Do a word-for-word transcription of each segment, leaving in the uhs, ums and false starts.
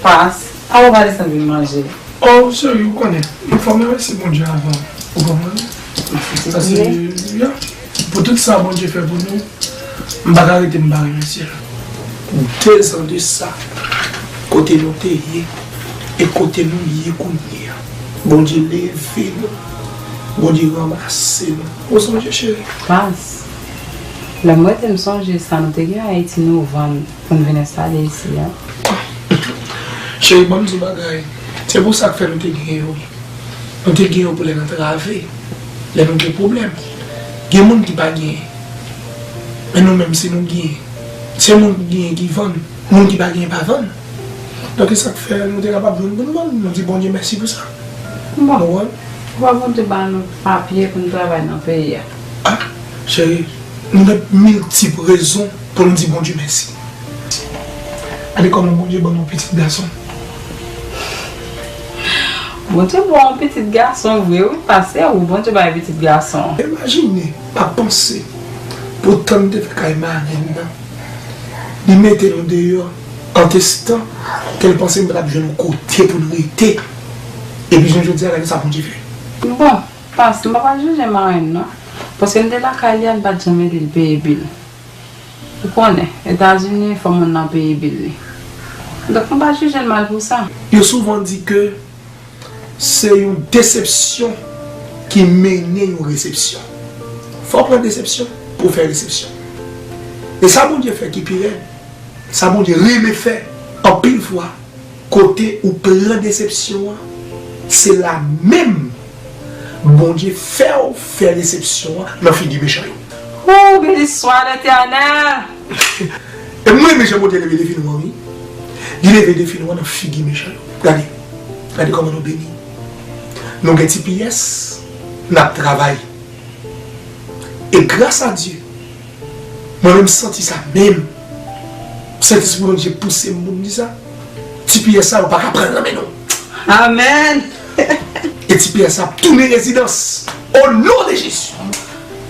Pas, avan w pa desann vin manje. Oh, cheri, ou konnen, fò m remèsye Bondye avan. Ou konprann? Paske, ya, pou tout sa Bondye fè pou nou, m pa ka rete m pa remèsye l. Dezan de sa, kote nou te ye e kote nou ye kounye a, Bondye leve nou, Bondye ranmase nou. Ou sonje, cheri? Pas, lè m rete m sonje sa nou te gen Ayiti nou vann pou n vin enstale isi a. Cheri, ban m di w bagay. Se pou sa k fè nou te gen yo. Nou te gen yo pou lè n antrave, lè nou gen pwoblèm. Gen moun ki pa genyen. Men nou menm, si nou genyen, se moun ki genyen ki vann. Moun ki pa genyen pa vann. Donk, e sa k fè nou te kapab jwenn pou n vann. Nou di Bondye mèsi pou sa. Bon. Ou konprann? Ou pa Bondye ba nou papye pou n travay nan peyi a? Ah, cheri, nou gen miltip rezon pou nou di Bondye mèsi. Gade kòman Bondye ban nou pitit gason. Bondye ba w pitit gason vre, wi, pase ou Bondye bay pitit gason. Imajine, pa panse, pou tan n te fè kay marenn nan, li mete nou deyò, antesitan ke l panse nou pa t ap jwenn yon kote pou n rete. Epi, jan jodi a, gade sa Bondye fè. Bon, pas, m pa pral jije marenn nan, paske m te lakay li a, m pa t janm ede l peye bil. Ou konnen, Etazini, fò moun nan peye bil li. Donk, m pa jije l mal pou sa. Yo souvan di ke se yon desepsyon ki mennen yon resepsyon. Fò w pran desepsyon pou w fè resepsyon. E sa Bondye fè ki pi rèd, sa Bondye renmen fè anpil fwa, kote ou pran desepsyon an, se la menm Bondye fè w fè resepsyon an nan figi mechan yo. Ou, beni swa Letènèl! E mwen renmen jan Bondye leve defi nou an, wi. Li leve defi nou an nan figi mechan yo. Gade, gade kòman nou beni. Nou gen T P S, n ap travay. E gras a Dye, mwen menm santi sa menm. Sentespri Bondye pouse m pou m di sa. T P S sa yo pa ka pran l nan men nou. Amèn. E T P S sa ap tounen rezidans. O non de Jezi.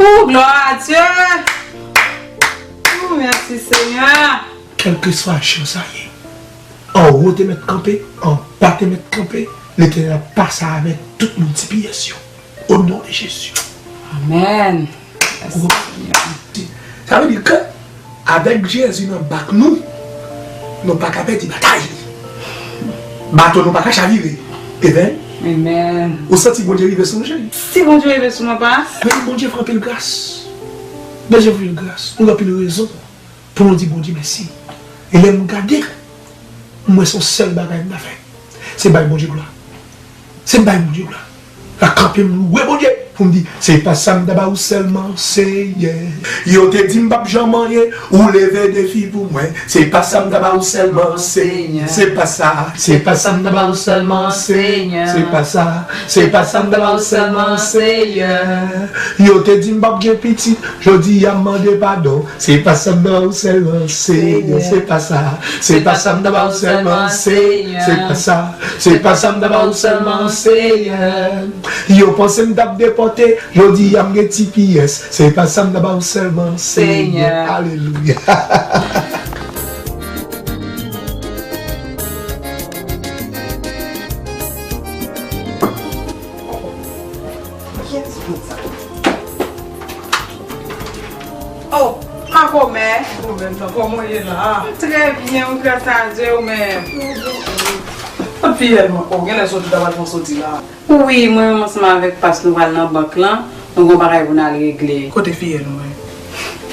Oh, gloire à Dieu. Oh, merci Seigneur. Kèlkeswa jan sa ye, anwo te mèt kanpe, anba te mèt kanpe, Letènèl ap pase avèk tout moun T P S yo. O non de Jezi. Amèn. Ou konprann? Sa vle di ke avèk Jezi nan bak nou, nou pa ka pèdi batay. Bato nou pa ka chavire. Amen. Amen. Ou santi Bondye rive sou nou, cheri? Si Bondye rive sou mwen, pas. Wi, Bondye fè anpil gras. Bondye fè anpil gras. Nou gen anpil rezon pou nou di Bondye mèsi. E lè m gade, m wè se yon sèl bagay m ta fè. Se bay Bondye glwa. Se bay Bondye glwa. La kanpe m louwe Bondye pou m di, se pa sa m ta ba ou sèlman, Senyè. Yo te di m p ap janm anyen, ou leve defi pou mwen. Se pa sa m ta ba ou sèlman, Senyè. Se pa sa, se pa sa m ta ba ou sèlman, Senyè. Se pa sa, se pa sa m ta ba ou sèlman, Senyè. Yo te di m p ap gen pitit, jodi a m mande padon. Se pa sa m ta ba ou sèlman, Senyè. Se pa sa, se pa sa m ta ba ou sèlman, Senyè. Se pa sa, se pa sa m ta ba ou sèlman, Senyè. Yo panse m t ap depòte, jodi a m gen T P S. Se pa sa m ta ba ou sèlman, Senyè. Senyè. Alelouya. Kiyès moun sa? Oh, makomè. Ou menm nan, kòman w ye la? Trè byen, wi, gras a Dye, ou menm? Kot fiyèl mwen? Oh, genlè soti, ta pral fè yon soti la. Wi, mwen menm ansanm avèk pas nou pral nan bank lan, nou gon bagay pou n al regle. Kote fiyèl mwen?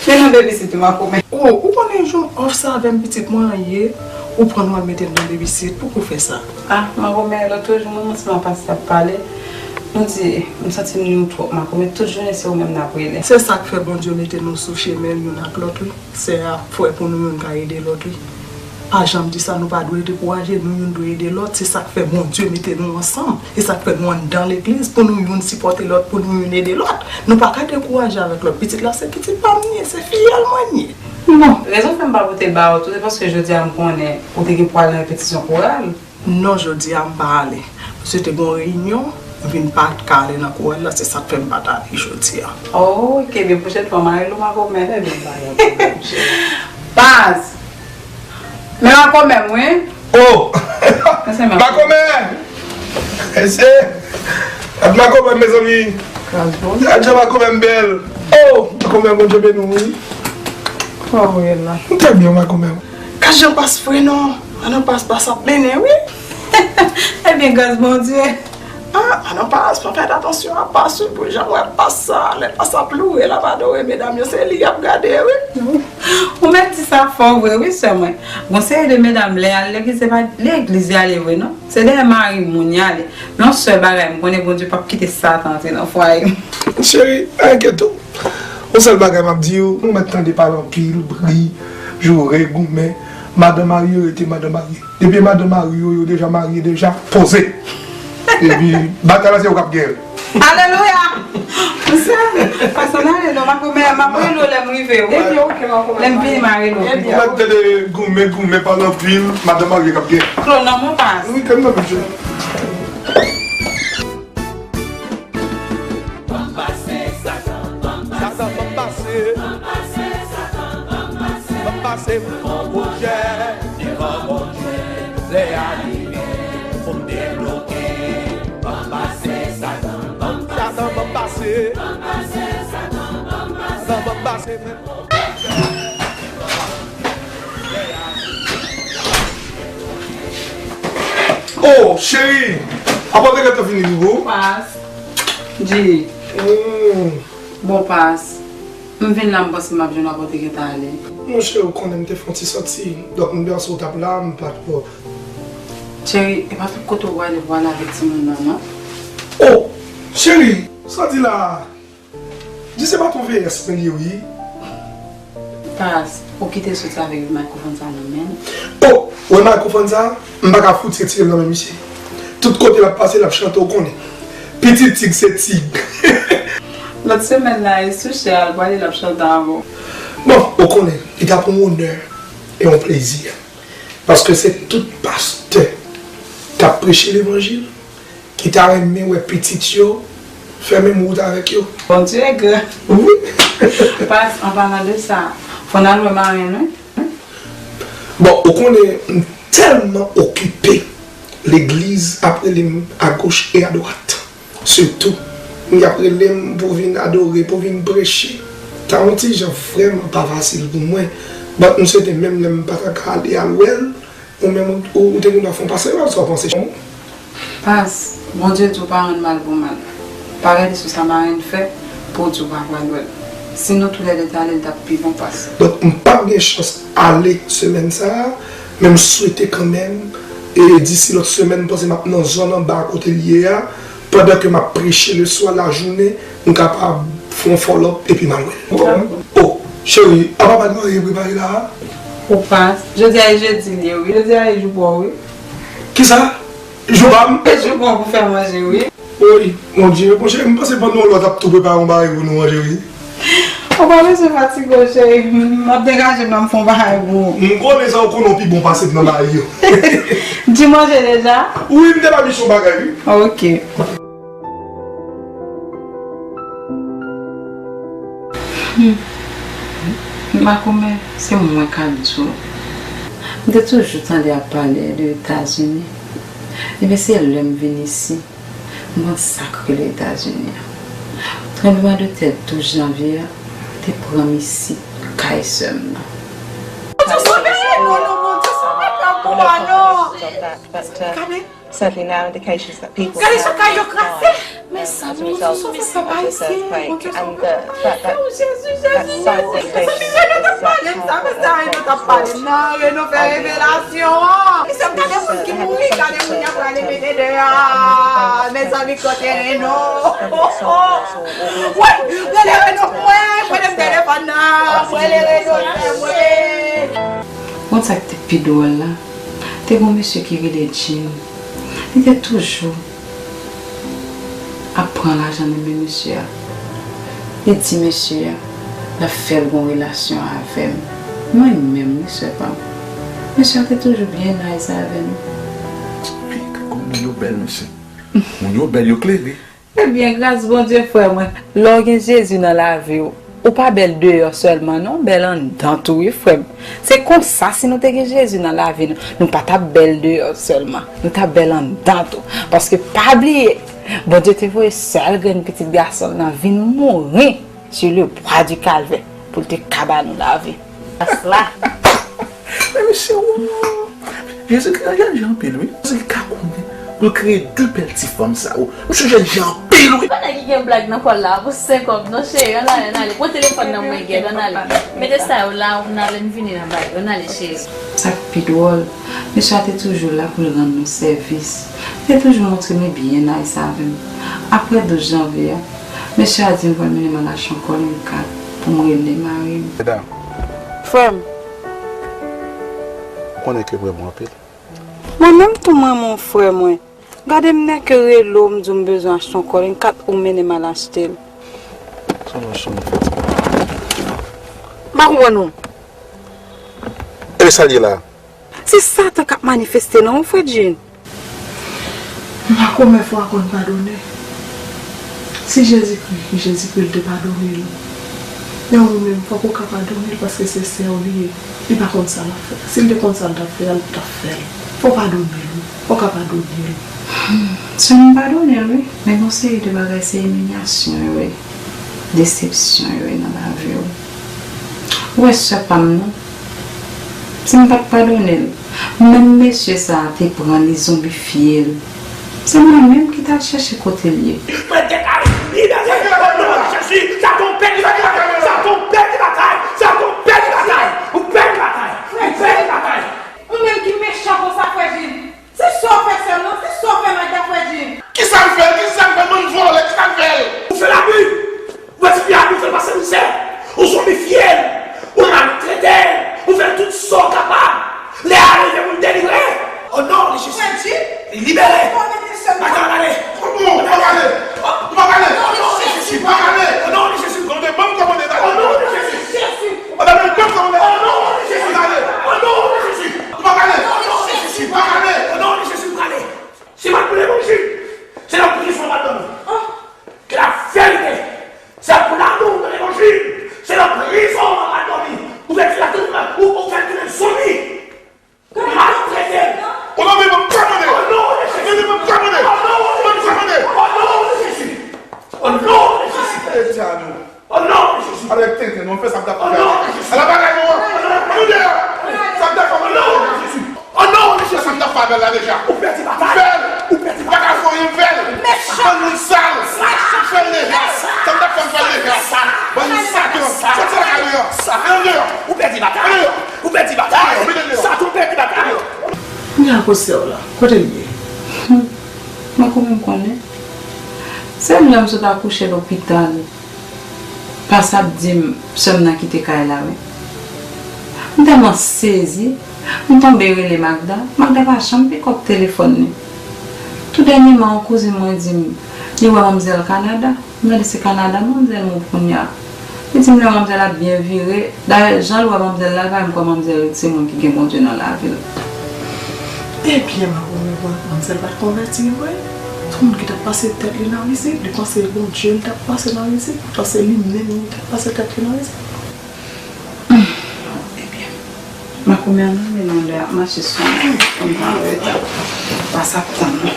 Men nan babysit wi, makomè. Oh, ou konnen jan w fè avè m pitit mwen an ye, ou pran nou al mete l nan babysit, poukò w fè sa? Ah, makomè, lòt jou mwen ansanm ak pas t ap pale, nou di, m santi m ni w twòp makomè, tout jounen se ou menm n ap rele. Se sa k fè Bondye mete nou sou chemen youn ak lòt wi. Sè a, frè pou nou youn ka ede lòt wi. Pa janm di sa, nou pa dwe dekouraje, nou youn dwe ede lòt. Se sa k fè Bondye mete nou ansanm. Se sa k fè nou anndan legliz, pou nou youn sipòte lòt, pou nou youn ede lòt. Nou pa ka dekouraje avèk lòt. Pitit la se pitit pa m li ye, se fiyèl mwen li ye. Bon, rezon fè m pa pote l ba ou tou, se paske jodi a m konnen ou te gen pou al nan repetisyon koral. Non, jodi a m pa ale. Paske te gen yon reyinyon, m vin pa t ka ale nan koral la, se sa k fè m pa t ale jodi a. Oh, ok, byen pwochèn fwa m a rele w makomè, ebyen m pa gen pwoblèm, cheri. Baz! Men makomè m wi. Oh! Makomè! Mesye! Ak makomè, mezanmi! Gad jan makomè m bèl! Oh! Makomè, Bondye beni w, wi! Kòman w ye la? M trè byen, makomè. Gad jan pas fre non! An nan pas, pas ap mennen, wi! Ebyen, gras Bondye! Ah, an nan pas, pa fè atansyon a pas, wi, pou jan m wè pas sa, lè pas ap loure, l ap adore, medam yo, se li y ap gade, wi! Ou mèt di sa fò vre, wi, sè mwen. Gon seri de medam, lè y al legliz, se pa legliz y ale vre, non. Se dèyè mari moun y ale. Men yon sèl bagay, m konnen Bondye p ap kite Satan antre nan fwaye m. Cheri, pa enkyete w. Yon sèl bagay m ap di w, nou mèt tande pale anpil, bri, joure, goumen. Madan marye rete madan marye. Depi madan marye, yo deja marye deja, poze. Epi, batay la se ou k ap genyen l. Alelouya! Monchè, pas an ale non, makomè, m ap rele w lè m rive, wi. Ebyen, oke, makomè. Lè m vini, m a rele w. Ebyen, oke. Ou mèt tande goumen, goumen, pale anpil, madan marye k ap gen. Klo nan mon pas. Wi, klo nan men, cheri. Satan, ban m pase. Ban m pase pou m pran pwojè devan Bondye. Lè a rive pou m debloke. Ban m pase, Satan, ban m pase. Satan, ban m pase. Satan, ban m pase, men. Oh, cheri! Apòte gentan fini pou ou? Pas. Di. Hmm. Bon, pas. M vin la, m panse m ap jwenn apòte gentan ale. Monchè, ou konnen m te fè yon ti sòti. Donk, m panse ou t ap la, m pa t wè w. Cheri, e pa tout kote ou prale pou prale avèk timoun nan, non. Oh, cheri, sa w di la a? Di se baton V S mwen li ye, wi. Pas, ou kite soti avèk makrofòn sa nan men m. Oh, ou wè makrofòn sa? M pa ka fout retire l nan men misye. Tout kote l ap pase, l ap chante, ou konnen. Pitit tig se tig. Lòt semèn la, e sou chè a l prale, l ap chante avè w. Bon, ou konnen, li t ap yon onè e yon plezi. Paske se tout pastè k ap preche levanjil ki ta renmen wè pitit yo fè menm wout avèk yo. Bondye gran. Wi. Pas, an palan de sa, fò n al wè marenn, wi. Bon, ou konnen, m tèlman okipe legliz ap rele m agoch e adwat. Sitou, y ap rele m pou vin adore, pou vin preche. Sa yon ti jan vrèman pa fasil pou mwen. But m swete menm lè m pa ta ka ale al wè l, ou menm ou, ou te gendwa fè yon pase, sa w panse? Pas, Bondye di w pa rann mal pou mal. Pa gade sou sa marenn fè pou w di w pa pral wè l. Si nou toulède t ale, l t ap pi bon, Pas. Donk, m p ap gen chans ale semèn sa a, men m swete kanmenm, e disi lòt semèn, m panse m ap nan zòn anba kote l ye a, pandan ke m ap preche leswa lajounen, m kapab fè yon follow up epi m al wè l. Ou konprann? Oh, cheri, apa pa t marye prepare la a? Ou Pas, jodi a e jedi l ye, wi. Jodi a e jou pa w, wi. Kisa? Jou pa m? E jou pa w pou fè manje, wi. Woy, Bondye, monchè, m panse pandan yon lòt ap tou prepare yon bagay pou nou manje, wi. Ou pa bezwen fatige w, cheri. M ap degaje m nan, m fè yon bagay pou ou. M konnen sa, ou konnen w pi bon pase m nan bagay yo. Di manje deja? Wi, m te ba misye yon bagay, wi. Ok. Hmm. Makomè, se mwen k ap di w. M te toujou tande y ap pale de Etazini. Ebyen, se lè m vin isi, m konn sa k rele Etazini an. Tranblemanntè douz janvye a te pran m isi, kay sè m nan. Bondye sove! Non, non, Bondye sove pèp ou a, non! Gade! Gade sa kay yo kraze! Mezanmi, Bondye sove pèp ayisyen! Bondye sove pèp ayisyen! Oh, Jezi, Jezi, Jezi! Mezanmi, rele nan pale m sa, mezanmi, rele nan pale m nan, rele nan fè revelasyon! Mesye, gade moun ki mouri, gade moun y ap rale mete deyò. Mezanmi, kote Reno? Wi, rele Reno pou mwen, pran m telefòn nan, rele Reno pou mwen. Konn sa k te pi dwòl la? Te gon mesye ki rele Jim. Li te toujou ap pran lajan nan men mesye a. Li di mesye a l ap fè l gon relasyon avè m. Mwen menm, wi, sè pa m. Mesye a te toujou byen nice avè m. Fi, gade kòman moun yo bèl, mesye. Moun yo bèl, yo klere. Ebyen, gras Bondye, frè mwen, lè w gen Jezi nan lavi w, Ou pa bèl deyò sèlman non, bèl anndan tou wi frè m. Se konsa si nou te gen Jezi nan lavi nou, nou pa t ap bèl deyò sèlman, nou t ap bèl anndan tou. Paske pa bliye, Bondye te voye sèl grenn pitit gason l nan vin mouri sur le bois du calvaire pou l te ka ba nou lavi. Gras la. Men mesye, woo! Jezikri an jènjan anpil wi. Jezikri ka konnen pou l kreye de bèl ti fanm sa yo. Misye jènjan anpil wi. Pa nèg ki gen blag nan kò l la pou senk kòb non cheri, ann ale, ann ale. Pran telefòn nan mwen gèt, ann ale. Mete sa yo la, ann ale, m vini nan bagay yo, ann ale cheri. Sa k pi dwòl, mesye a te toujou la pou l rann nou sèvis. Li te toujou montre m li byen nice avè m. Apre douz janvye a, mesye a di m pou l mennen m al achte yon kòlin kat pou m rele mari m. Frè m. Ou konnen ke m renmen w anpil. Mwen menm tou m renmen w frè mwen. Gade m nèke rele w m di w m bezwen achte yon kòlin kat ou mennen m al achte l. Sa w ap chanje fè ti. M pa konprann ou. E sa l ye la? Se Satan k ap manifeste nan ou, Fredjin. Makomè fò a konn padone. Si Jezikri, Jezikri l te padone l. Men ou menm, fòk ou ka padone l paske se sè w li ye. Li pa konn sa l ap fè. Si l te konn sa l t ap fè a, li t ap fè l. Fò w padone l wi. Fò w ka padone l. Sè m padone l wi. Men gon seri de bagay se imilyasyon yo ye. Desepsyon yo ye nan lavi w. Ou wè sè pa m nan? Si m pa t padone l, menm mesye sa a te pran li zonbifye l. Se mwen menm ki t al chèche kote l ye. Mwen te ka libere o non de Jezi. Sa te yon bèl batay. Sa te yon bèl batay. Sa te yon bèl batay. Ou bèl batay. Ou bèl batay. Ou menm ki mechan konsa, Fredjin. Se sa w fè sè m nan, se sa w fè Magda, Fredjin. Kisa m fè l? Kisa m fè l? Bann vòlè, kisa m fè l? Ou fè l abi. Ou wè tifi a, ou fè l pase mizè. Ou zonbifye l. Ou maltrete l. Ou fè l tout sa w kapab. Lè a rive pou l delivre. O non de Jezi. Li libere. Magda, ann ale. Ou p ap ale. Ou p ap ale. O non de Jezi. O non de Jezi. Tande, ban m kòmande l ale. O non de Jezi. Madanm nan, ban m kòmande l ale. O non de Jezi. Ann ale. O non de Jezi. Ou p ap ale. O non de Jezi. Ou p ap ale. O non de Jezi, ou prale. Si w ap levanjil, se nan prizon w ap dòmi. Ke la verite, se pou lanmou de levanjil, se nan prizon w ap dòmi. Ou fè ti la tounen, ou, ou fè tounen zonbi. Maltrete. O non, men ban m kòmande. O non de Jezi. Men ban m kòmande. O non de Jezi. Ban m kòmande. O non de Jezi. O non de Jezi. Etènèl. O non de Jezi. Alè tenten, nou fè sa m t ap fè. O non de Jezi. Ala bagay nou an. Nou deyò. Sa m t ap fè. O non de Jezi. O non de Jezi. Sa m t ap fè avè l la deja. Ou pèdi batay. Ou pèdi batay. Ou pa ka fè anyen, m fè l. Mechan. Bann moun sal. Mechan. M fè l deja. Sa m t ap fè, m fè l deja. Bann moun satan. Sòti lakay mwen an. Al deyò. Ou pèdi batay. Al deyò. Ou pèdi batay. Al deyò. Satan, ou pèdi batay. Kounye a kote sè w la? Kote l ye? Mwen kòman m konnen? Se lè m sot akouche lopital. Pas ap di m sè m nan kite kay la wi. M tèlman sezi, m tonbe rele Magda. Magda pa janm pikòp telefòn li. Tou dènyèman, yon kouzin mwen di m li wè manmzèl Kanada. M gade se Kanada manmzèl mwen kounye a. Li di m lè manmzèl ap byen vire. Dayè, jan l wè manmzèl la, li pa menm kwè manmzèl se moun ki gen Bondye nan lavi l. Ebyen, makomè, manmzèl pa t konvèti vre. Se moun ki t ap pase tèt li nan rizik, li panse Bondye li t ap pase nan rizik, poutan se li menm li t ap pase tèt li nan rizik. Ebyen, makomè, ann anmennen yon lè ap mache sou mwen, pou m pa an reta. Pas ap tann nou.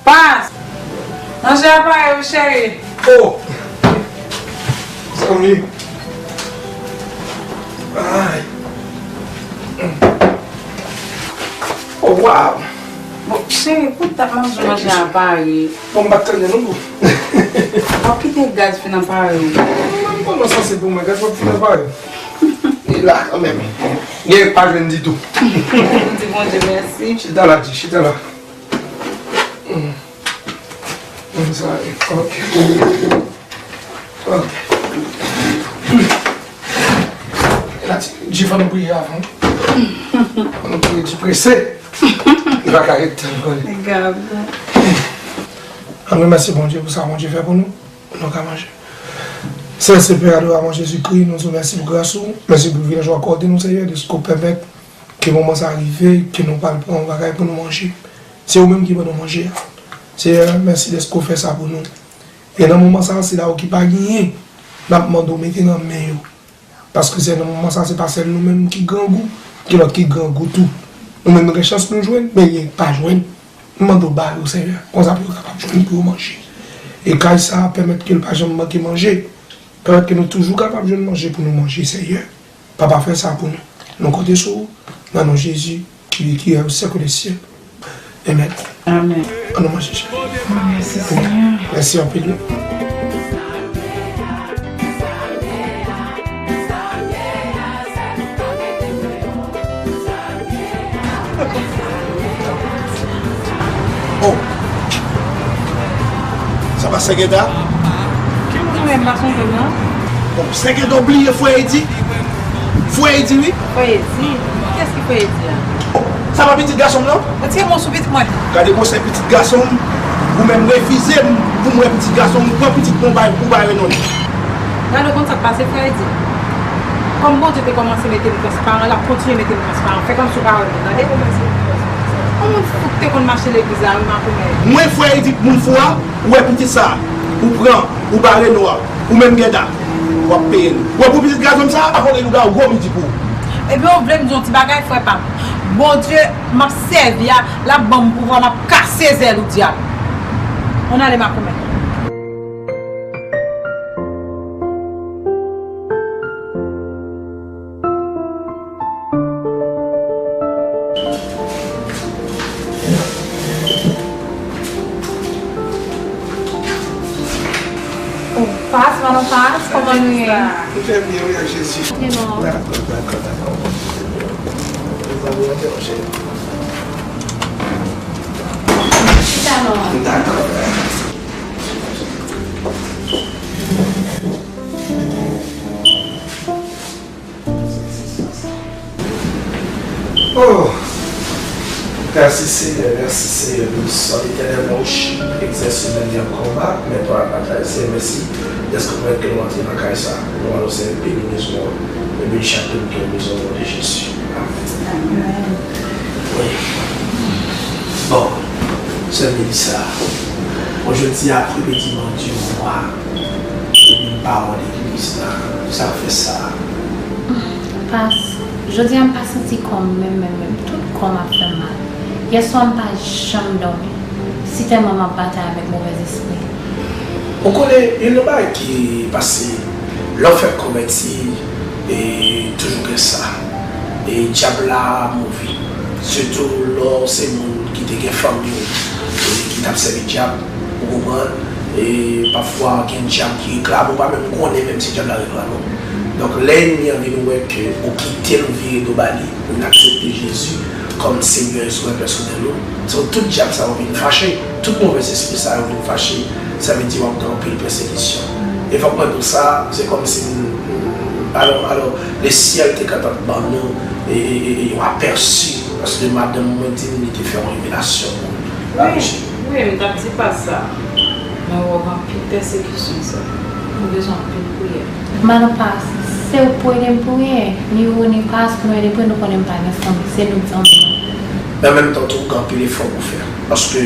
Pas! Manje a pare wi, cheri. Oh! Zanmi. Ay. Oh, wow. Bon, cheri, pou tap manje, manje a pare. Bon, m pa t tande non, boo. W ap kite gaz fin apare wi. Mwen, m konn sanse pou mwen, gaz p ap fin apare. E la, kanmenm. Gen pa jwenn ditou. Di Bondye mèsi. Chita la, di, chita la. Mm. Mm, sa, ok. Ok. La, ti, Dji, fò nou priye avan. Fò nou priye, Dji prese. Li pa ka ret tann kò li. Gab. Ann remèsye Bondye pou sa Bondye fè pou nou. Pou nou ka manje. Sèl Pè adorasyon Jezikri, nou di w mèsi pou gras ou. Mèsi pou privilèj ou akòde nou, Seyè, de ce que w pèmèt Ke moman sa rive, ke nou pral pran yon bagay pou nou manje. Se ou menm ki ban nou manje a. Seyè, mèsi dèske w fè sa pou nou. E nan moman sa, se la ou ki pa genyen, n ap mande w mete nan men yo. Paske se nan moman sa, se pa sèl nou menm ki grangou, gen lòt ki grangou tou. Nou menm nou gen chans nou jwenn, men gen pa jwenn. M mande w ba yo, Seyè, konsa pou yo kapab jwenn pou yo manje. E kay sa a pèmèt ke l pa janm manke manje. Pèmèt ke nou toujou kapab jwenn manje pou nou manje, Seyè. Papa, fè sa pou nou. Nou konte sou ou, nan non Jezi, ki, ki est au centre des cieux. Amen. Amen. An nou manje, chè. Mèsi, Senyè. Mèsi anpil. Oh. Sa pa Sengeda? Ki moun mwen pa sonje non. Bon, Sengeda bliye Frè Edi. Frè Edi, wi. Frè Edi? Kiyès ki Frè Edi a? Oh, sa pa pitit gason m nan? Retire men w sou pitit mwen. Gade konsèy pitit gason m. Ou menm refize m pou m wè pitit gason m. Ou pran pitit mwen ou bay, ou bay Renon. Gade w konn sa k pase, Frè Edi. Kòm Bondye te kòmanse mete m transparan, l ap kontinye mete m transparan. Fè kòmsi w pa wè m, tande? Yon moun fou k te konn mache legliz la, wi, makomè. Mwen, Frè Edi, moun fou a, ou wè pitit sa, ou pran, ou ba Reno a, ou menm Gèda, w ap peye l. Ou wè pou pitit gason m sa, a, avan de lougawou gwo midi pou ou. Ebyen, ou vle m di yon ti bagay, frè pa m? Bondye m ap sèvi a, l ap ban m pouvwa, m ap kase zèl ou, dyab. Ann ale, makomè. Oh, Pas, madan Pas, kòman nou ye? Nou trè byen, wi, ak Jezi. Dakò, dakò, dakò. Mezanmi, antre, mon cheri. Chita non. Dakò. Oh! Mèsi Senyè, mèsi Senyè, beni swa Letènèl, mwen ou chak egzèse men li an konba, men pa an batay. Senyè, mèsi dèske w pèmèt ke nou antre nan kay sa. Nou anonse beni mezon an, e beni chak moun ki nan mezon an, o non de Jezi. Amèn. Amèn. Wi. Bon, sè Melissa, bon, jodi a premye dimanch di mwa, epi m pa wè legliz la. Sa fè sa. Pas, jodi a m pa santi kò m menm, menm, menm. Tout kò m ap fè m mal. Yèswa m pa janm dòmi. Si tèlman m ap batay avèk movèzespri. Ou konnen, youn nan bagay ki pase, lè w fèk konvèti, e toujou gen sa. E dyab la move. Sitou lè w se moun ki te gen fanmi w, e ki t ap sèvi dyab. Ou konprann? E pafwa gen dyab ki reklame, ou pa menm konnen menm si dyab la reklame w. Donk, lè ènmi an vin wè ke ou kite l, ou vire do ba li, ou vin aksepte Jezi kòm Senyè e Sovè pèsonèl ou, so, tout dyab sa yo vin fache, tout movèzespri sa yo vin fache, sa vle di w ap gen anpil pèsekisyon. E fòk mwen di w sa, se kòmsi, alò, alò, lesyèl te kapab ban nou, e, e, e, e yon apèsi, paske madanm mwen di m li te fè yon revelasyon pou nou. Wi, wi, m t ap di pa sa. Mwen wè w anpil pèsekisyon, sè. Nou bezwen anpil priyè. Madan Pas, se ou pou ede m priye, ni ou ni Pas pou nou ede priye, nou konnen m pa gen fanmi, se nou k zanmi nou. Men an menm tan tou, gen anpil efò pou fè. Paske,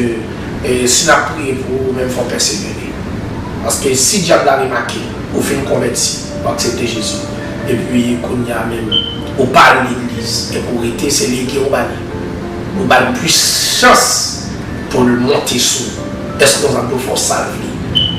e, si n ap priye pou ou, menm fò w pèsevere. Paske si dyab la remake ou fin konvèti, ou aksepte Jezi, epi kounye a menm, ou pa al legliz, epi ou rete, se lege ou ba li. Ou ba l pwisans pou l monte sou ou. Èske w konprann, pou fè w sa l vle?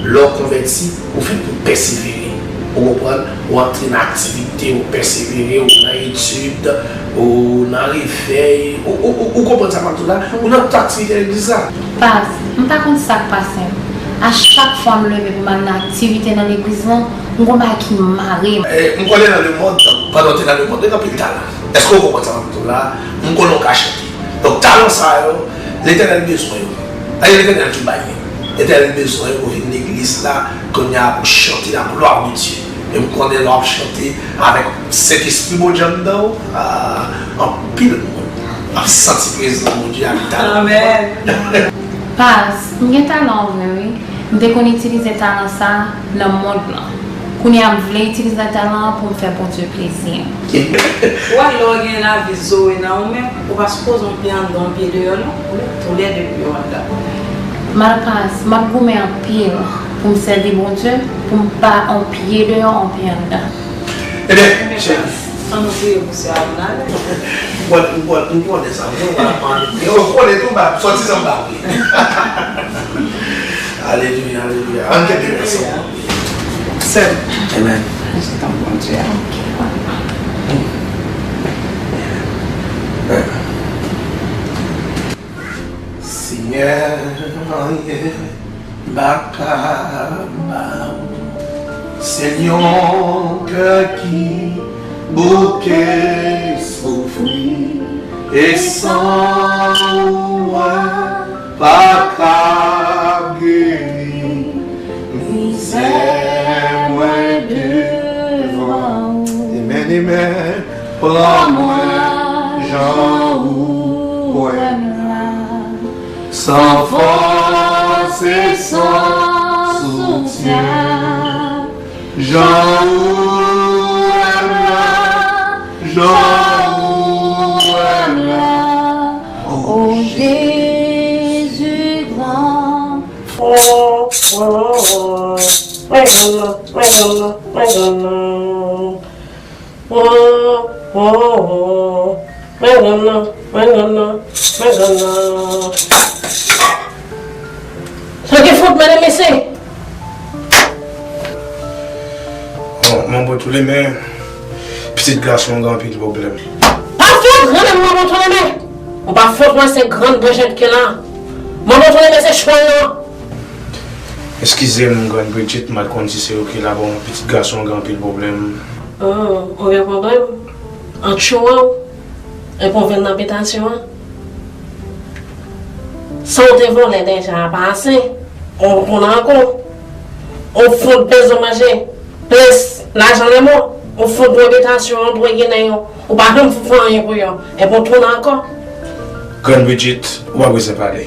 Lè w konvèti, ou fèt pou pèsevere. Ou konprann? Ou antre nan aktivite, ou pèsevere, ou nan etid, ou nan revèy. Ou, ou, ou, ou konprann sa m ap di w la? Ou nan tout aktivite legliz la. Pas, m pa konn sa k pase m. A chak fwa m leve pou m al nan aktivite nan legliz lan, m gon bagay ki mare m. E, m konnen nan lemonn, pandan w te nan lemonn, ou te gen anpil talan. Èske w konprann sa m ap di w la? M konnen w ka chante. Donk, talan sa yo, Letènèl bezwen yo. E Letènèl ki bay yo. Letènèl bezwen yo pou vin legliz la, kounye a pou chante la gloire de Dieu. E m konnen lè w ap chante avèk Sentespri Bondye anndan w, a, anpil moun ap santi prezans Bondye avèk talan. Amèn. Pas, m gen talan an vre, wi. M te konn itilize talan sa a nan mond lan. Kounye a, m vle itilize talan an pou m fè Bondye plezi. Ou wè, lè w gen lavi Zoe nan ou menm, ou pa sipoze yon pye anndan, yon pye deyò, non. Ou met toulède pye w anndan. Malpas, m ap goumen anpil pou m sèvi Bondye, pou m pa yon pye deyò, yon pye anndan. Ebyen, cheri. Ann nou priye pou sè a pou n ale. M pral, m pral, m pral de sa. Mwen, m pral pran. Yo, konnen tou, ba, sòti san m pa priye. Alelouya, alelouya. Ann kenbe ansanm. Sèm. Amen. Ajoute ton Bondye. Senyè, anyen m pa ka ba ou. Sèl yon kè ki bouke soufri, e san ou mwen pa ka geri. Mizè mwen devan ou. Amen, amen. Pran mwen jan ou wè m la. San fòs e san soutyen. Jan ou wè m la, jan ou wè m la. O Jezi gran. Oh, oh, oh, oh. Mwen grann nan, mwen grann nan, mwen grann nan. Oh, oh, oh, oh. Mwen grann nan, mwen grann nan, mwen grann nan. Sa gen fòt, medam, mesye. Bon, manbo Toulemen, pitit gason an gen anpil pwoblèm. Pa fòt, grann manbo Toulemen. Ou pa fòt, mwen se grann Brijit ki la. Manbo Toulemen se chwal lan. Eskize m, grann Brijit, m pa t konn si se ou ki la, bon, pitit gason an gen anpil pwoblèm. Oh, ou gen pwoblèm? An tchou an? Epi w vin nan abitasyon an? Sa w te vòlè deja a pa ase? Ou tounen ankò? Ou fout bezwen manje plis lajan lanmò? Ou fout dwe abitasyon an, dwe ginen yo. Ou pa janm fè anyen pou yo. Epi w tounen ankò? Grann Bridget, ou pa bezwen pale.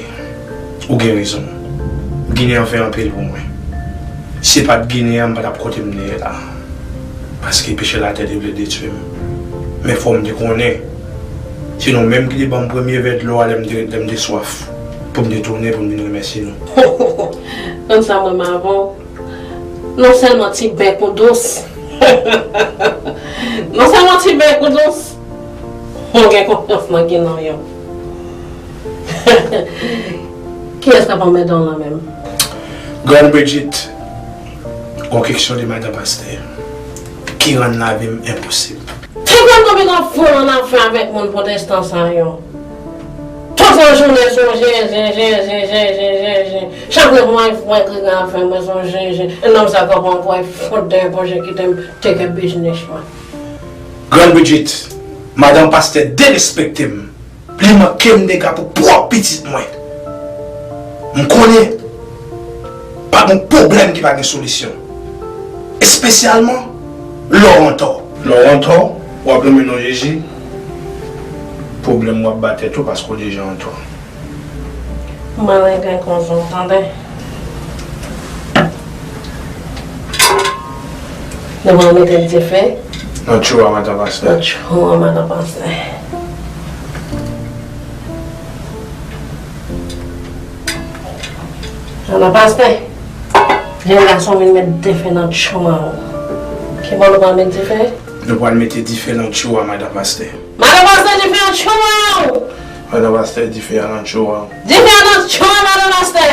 Ou gen rezon. Ginen an fè anpil pou mwen. Si se pa t Ginen an, m pa t ap kote m ye la. Paske peche latè te vle detwi m. Men fò m te konnen, se nou menm ki te ban m premye vè dlo a lè m te, lè m te swaf, pou m te tounen, pou m vin remèsye nou. Konn sa m renmen avè w. Non sèlman ti bèk ou dous. Non sèlman ti bèk ou dous. Ou gen konfyans nan Ginen an. Kiyès k ap anmède w la menm? Grann Bridget, yon keksyon de madan pastè ki rann lavi m enposib. Te konn konbyen nan fou an afè avèk moun pwotestan sa yo. Tout lajounen se yon zen, zen, zen. Chak lè pou mwen fè Grega afè mwen se yon zen, zen. E nonm sa kanpe ankò e fout dèyè pwojè kite m teke biznis mwen. Grann Bridget, madan pastè derespekte m. Li manke m dega pou pwòp pitit mwen. M konnen pa gen pwoblèm ki pa gen solisyon. Espesyalman lè w antò. Lè w antò, w ap lonmen non Jezi, pwoblèm w ap ba tèt ou paske w deja antò. M pral regle koze w, tande. Nou pral mete dife. Nan tchou a, madan pastè. Nan tchou a, madan pastè. Madan pastè, jèn gason vin met dife nan tchou a. Kibò nou pral met dife? Nou pral mete dife nan tchou a, madan pastè. Madan pastè, dife nan tchou a! Madan pastè, dife a nan tchou a. Dife a nan tchou a, madan pastè!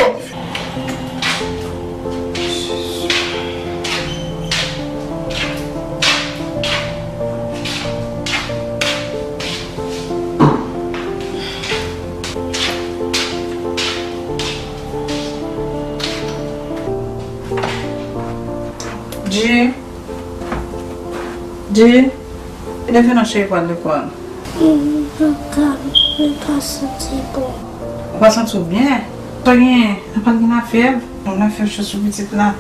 Di. Di. Leve non cheri, pral lekòl. M pa ka, m pa santi bon. Ou pa santi w byen? Sa w genyen? Ou pa gen lafyèv? Yon lafyèv cho sou pitit la.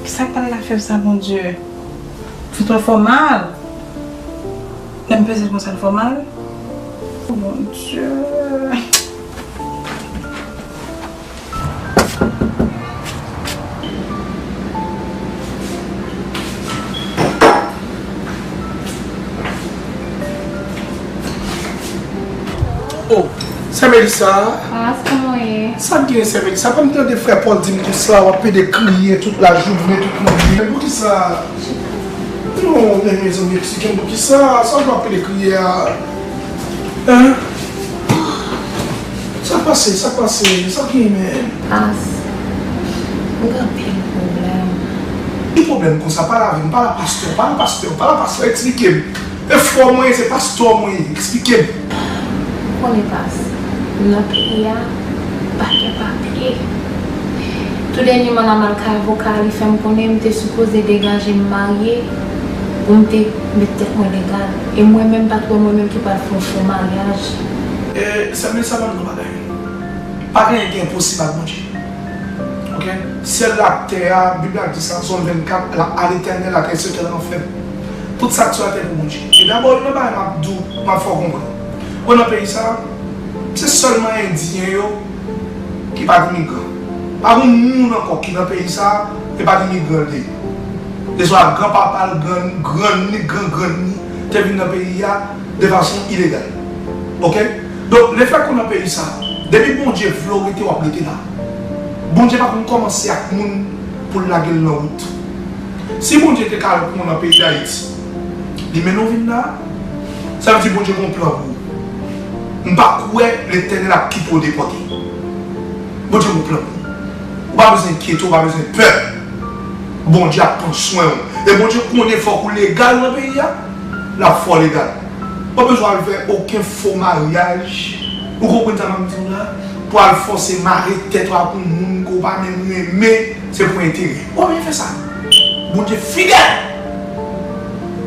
Kisa k pral lafyèv sa, Bondye? Vant ou fè w mal? Lè m peze l konsa, l fè w mal? O Bondye! Oh, sè Melissa. Pas, kòman w ye? Sa k gen, sè Melissa? Pa m tande frè Paul di m konsa, w ap pede kriye tout lajounen, tout lannwit. Men poukisa? Non, men mezanmi, eksplike m poukisa? Sa w ap pede kriye a? Hein? Sa k pase? Sa k pase? Sa k gen, men? Pas, m gen anpil pwoblèm. Ki pwoblèm konsa? Pale avè m, pale a pastè, pale a pastè, pale a pastè, eksplike m. E frè mwen, se pastè mwen, eksplike m. Ou konnen, Pas, nan peyi a, pa gen papye. Tou dènyèman, l al kay avoka, li fè m konnen m te sipoze degaje m marye pou m te met tèt mwen legal. E mwen menm, m pa t wè mwen menm ki pral fè yon fo maryaj. E, sè Melissa, ban m di w yon bagay. Pa gen anyen ki enposib ak Bondye. Ok? Syèl la ak tè a, Bib la di sa, Sòm vennkat, la, à l'Éternel la terre, ce qu'elle renferme. Tout sa k sou latè pou Bondye. E dabò, youn nan bagay m ap di w, m ap fè w konprann. Bon, nan peyi sa, se sèlman Endyen yo ki pa t imigran. Pa gen moun ankò ki nan peyi sa, e pa t imigran l te ye. Keswa granpapa l, grann, grann li, gran grann li, te vin nan peyi a, de fason ilegal. Ok? Donk, lefètke w nan peyi sa, depi Bondye vle w rete, w ap rete la. Bondye pa konn kòmanse ak moun pou l lage l nan wout. Si Bondye te ka wè w nan peyi Dayiti, li mennen w vin la, sa vle di Bondye gen yon plan pou ou. M pa kwè Letènèl ap kite w depòte. Bondye gen yon plan pou ou. Ou pa bezwen enkyete, ou pa bezwen pè. Bondye ap pran swen w. E Bondye konnen fòk ou legal nan peyi a, l ap fè w legal. Ou pa bezwen al fè okenn fo maryaj. Ou konprann sa m ap di w la? Pou al fòse mare tèt ou ak yon moun ke w pa menm renmen, se pou enterè. Ou pa bezwen fè sa. Bondye fidèl!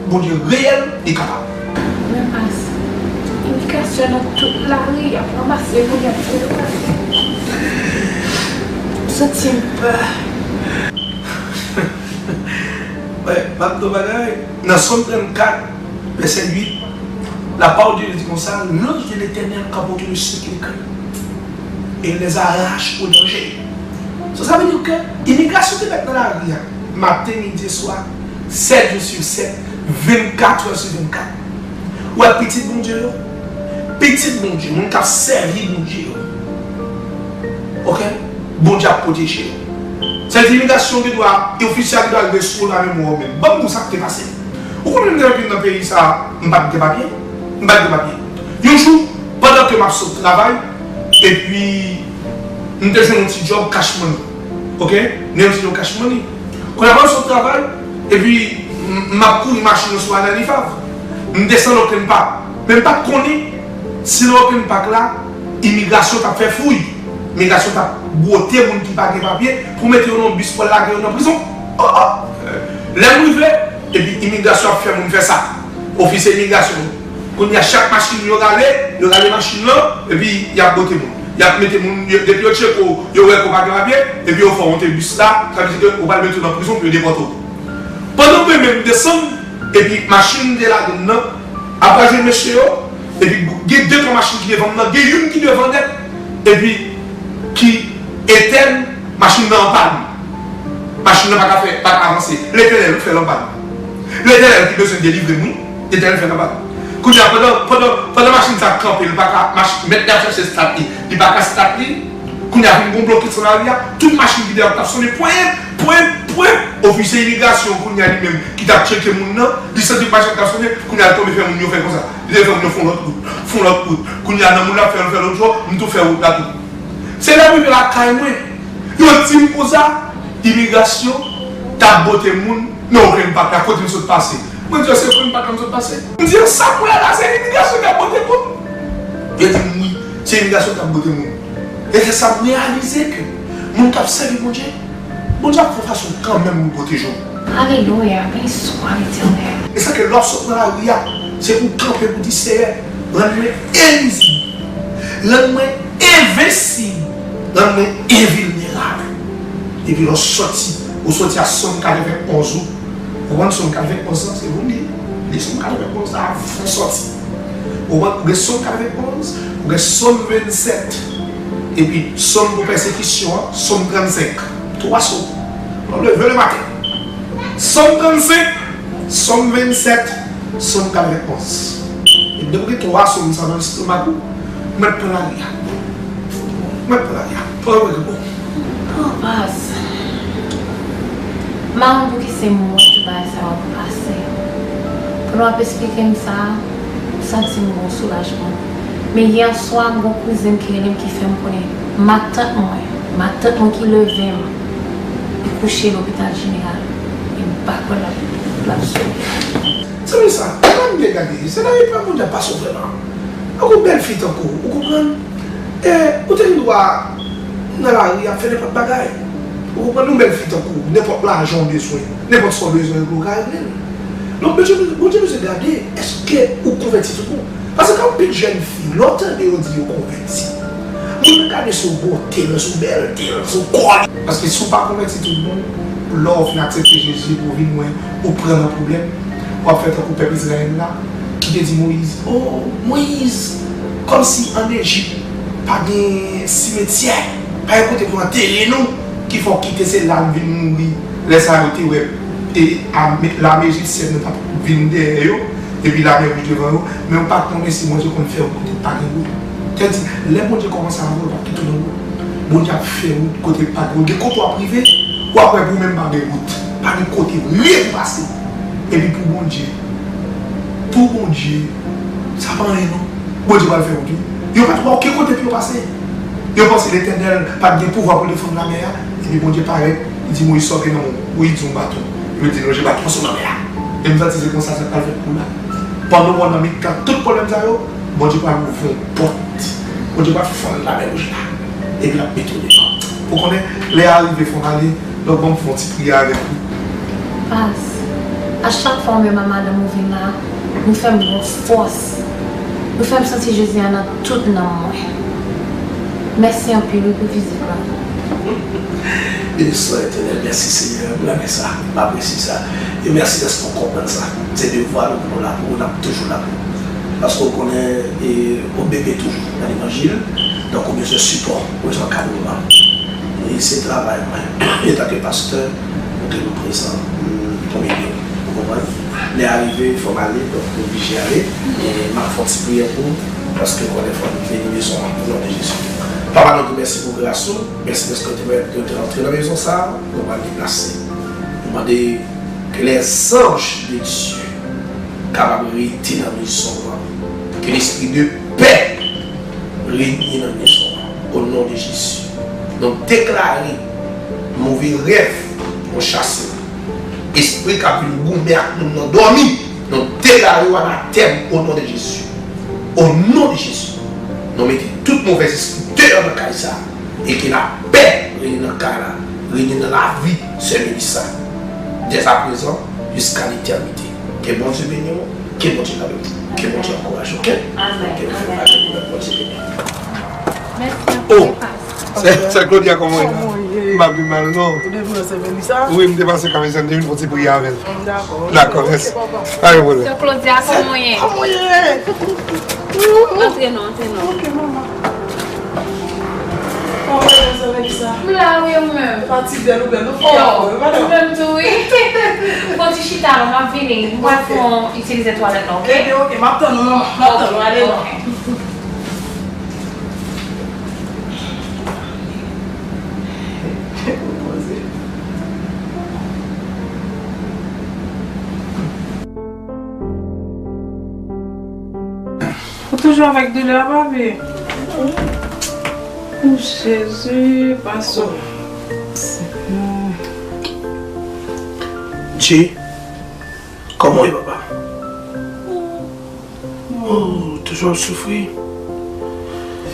Bondye reyèl, li kapab. Men Pas, imigrasyon nan tout lari, y ap ranmase moun, y ap voye yo pase. M santi m pè. Wi, m ap di w bagay. Nan Sòm trannkat, vèsè uit, la parole de Dieu di konsa, l'ange de l'Éternel campe autour de ceux qu'il craint et les arrache au danger. So, sa vle di ke imigrasyon te mèt nan lari a, maten, midi e swa, sèt jou sou sèt, vennkat è sou vennkat. Ou wè pitit Bondye yo, pitit Bondye, moun k ap sèvi Bondye yo. Ok? Bondye ap pwoteje yo. Sa vle di imigrasyon gen dwa, e ofisye a gen dwa rive sou ou la menm ou menm. Ban m di w sa k te pase. Ou konnen m te vin nan peyi sa, m pa t gen papye. M pa t gen papye. Yon jou, pandan ke m ap sot travay, epi m te jwenn yon ti djòb cash money. Ok? M te jwenn yon ti djòb cash money. Kounye a, pandan m sot travay, epi m, m ap kouri machin nan sou Anani Fav. M desann Oakland Park. Men m pa t konnen si nan Oakland Park la, imigrasyon t ap fè fouy. Imigrasyon t ap bwote moun ki pa gen papye pou mete yo nan yon bis pou al lage yo nan prizon. Oh, oh! Lè m rive, epi imigrasyon ap fè moun fè sa. Ofisye imigrasyon. Kounye a, chak machin yo rale, yo rale machin nan, epi y ap bwote moun. Y ap mete moun, yo, depi yo tcheke w, yo wè ke w pa gen papye, epi yo fè w monte bis la, sa vle di ke ou pral mete w nan prizon pou yo depòte w. Pandan mwen menm m desann, epi machin m te lage m nan, apre jwenn mesye yo, epi gen de twa machin ki devan m nan, gen youn ki devan nèt, epi ki etèn, machin nan anpàn. Machin nan pa ka fè, pa ka avanse. Letènèl, ou fè l anpàn. Letènèl ki bezwen delivre m, wi. Letènèl fè l anpàn. Kounye a, pandan, pandan, pandan machin sa ap kanpe, li pa ka, mach-, mèt la ap chèche stat li, li pa ka stat li. Kounye a, vin gon blokis nan lari a, tout machin ki deyò ap t ap sonnen, pwen, pwen, pwen. Ofisye imigrasyon, kounye a, li menm, ki t ap tcheke moun nan, li santi machin ap t ap sonnen, kounye a, li tonbe fè moun yo fè konsa. Li te fè moun yo fè yon lòt wout, fè yon lòt wout. Kounye a, nan moun la fè, fè lòt jou, m tou fè wout la tou. Se lè m rive lakay mwen, yo di m konsa, imigrasyon t ap bwote moun nan Oakland Park la, kote m sot pase. Mwen di yo, se Oakland Park la m sot pase. M di yo, sa m wè la, se imigrasyon k ap bwote moun. Yo di m, wi, se imigrasyon k ap bwote moun. E se sa m reyalize ke moun k ap sèvi Bondye, Bondye ap fè yon fason kanmenm pou l pwoteje w. Alelouya, beni swa Letènèl. E sa ke lè w sot nan lari a, se pou w kanpe pou w di, Seyè, rann mwen envizib, rann mwen envensib, rann mwen envilnerab. Epi lè w soti, ou soti a Sòm katrevenn onz ou, ou konprann Sòm katrevenn onz lan, se ou li, li Sòm katrevenn onz la avan w soti. Ou wè, ou gen Sòm katrevenn onz, ou gen Sòm vennsèt, epi Sòm pou pèsekisyon an, Sòm trannsenk. Twa Sòm. Lè w leve lematen. Sòm trannsenk, Sòm vennsèt, Sòm katrevenn onz. Epi depi w gen twa Sòm sa nan lestomak ou, Mwen pran lari a. Mwen pran lari a. Pran mwen bon. Oh, Pas. M pa konn poukisa se mwen ki bagay sa yo ap pase. Pandan w ap esplike m sa, m santi m gen yon soulajman. Men yè swa, m gen yon kouzen m ki rele m, ki fè m konnen matant mwen, matant mwen ki leve m, li kouche lopital jeneral. E m pa kwè l ap, l ap sove. Zanmi sa, pa m byen gade, se nan epa Bondye ap pase w vrèman. Ak yon bèl fi tankou w, ou konprann? E, ou te gen dwa nan lari ap fè nenpòt bagay. Ou konprann? Yon bèl fi tankou w, nenpòt lajan w bezwen, nenpòt sa w bezwen regle, w ka regle l. Donk, Bondye, Bondye bezwen gade, èske ou konvèti tout bon? Paske gen anpil jèn fi, lè w tande yo di yo konvèti, moun nan gade sou bote l, sou bèlte l, sou kò li. Paske si w pa konvèti tout bon, lè w fin aksepte Jezi epi w vin wè ou pran nan pwoblèm, w ap fè tankou pèp Izrayèl la, ki te di Moyiz, "O Moyiz, kòmsi ann Ejip pa gen simetyè, pa gen kote pou antere nou, ki fè w kite se la n vin mouri." Lè sa yo te wè, e, ame-, lame ejipsyèn nan t ap vin dèyè yo, epi lamè wouj devan yo, men yo pa t konnen si Bondye konn fè wout kote pa gen wout. Tèdi, lè Bondye kòmanse avè w, l p ap kite w nan wout. Bondye ap fè wout kote pa gen wout. Gen kote w ap rive, w ap wè pou ou menm pa gen wout. Pa gen kote rye pou pase. Epi pou Bondye, pou Bondye, sa pa anyen non. Bondye pral fè wout wi. Yo pa t wè okenn kote pou yo pase. Yo panse Letènèl pa t gen pouvwa pou l defann lamè a. Epi Bondye parèt, li di Moyiz, "Sa w gen nan men w?" Moyiz di, "Yon baton." Epi l di, "Lonje baton an sou lamè a." E m santi se konsa sa pral fèt pou w la. Pandan w nan mitan tout pwoblèm sa yo, Bondye pral ouvri yon pòt. Bondye pral fann lamè wouj la. Epi l ap mete w devan. Ou konnen, lè a rive, fò n ale. Donk, ban m fè yon ti priyè avèk ou. Pas, a chak fwa ou menm ak madanm ou vin la, nou fè m gen fòs. Nou fè m santi Jezi a nan tout nanm mwen. Mèsi anpil wi pou vizit la. Beni swa Etènèl, mèsi Senyè pou lamè sa. M apresye sa. E mèsi dèske w konprann sa. Se devwa nou pou nou la pou ou, n ap toujou la pou ou. Paske w konnen, e, ou bebe toujou nan levanjil, donk ou bezwen sipò, ou bezwen ankadreman. E se travay mwen, antanke pastè, pou ke nou prezan, mm, pou ede w. Ou konprann? Lè a rive, fò m ale, donk m oblije ale. E m ap fè yon ti priyè pou ou, paske w konnen fò n beni mezon an, o non de Jezi. Papa, nou di w mèsi pou gras ou, mèsi dèske w te pèmèt ke nou te rantre nan mezon sa a, nou pral deplase. Nou mande que les anges de Dieu kapab rete nan mezon an. Que l'esprit de paix renye nan mezon an. O non de Jezi. Nou deklare move rèv, nou chase l. Espri k ap vin goumen ak moun nan dòmi, nou deklare w anatèm o non de Jezi. O non de Jezi. Nou mete tout movèz espri deyò nan kay sa a. E ke lapè renye nan kay la, renye nan lavi sè Melissa. Dèzaprezan, jiska letènite. Ke Bondye beni w, ke Bondye gade w, ke Bondye ankouraje w, oke? Amèn. Ke Bondye beni w, Bondye beni w. Mèsi anpil, Pastè. Sè, sè Claudia, kòman w ye? Kòman w ye? M pa pi mal, non. Ou te vin wè sè Melissa? Wi, m te pase Kamizan, m te vin fè yon ti priyè avè l. Dakò. Dakò, mèsi. Pa gen pwoblèm. Sè Claudia, kòman w ye? Kòman w ye? Antre non, antre non. Ok, manman. Kòman w ye, sè Melissa? M la, wi, ou menm? E pa ti bèl ou bèl, ou fi ankò, wi, madanm? Ou menm tou, wi. Fè yon ti chita la, m ap vini. M pral fè yon itilize twalèt la, oke? Ebyen, oke, m ap tann ou, manman. M ap tann ou, ale non. Ok. Ou toujou avèk doulè a, papi? O Jezi, pase. Jay, kòman w ye, papa? Oh, toujou ap soufri?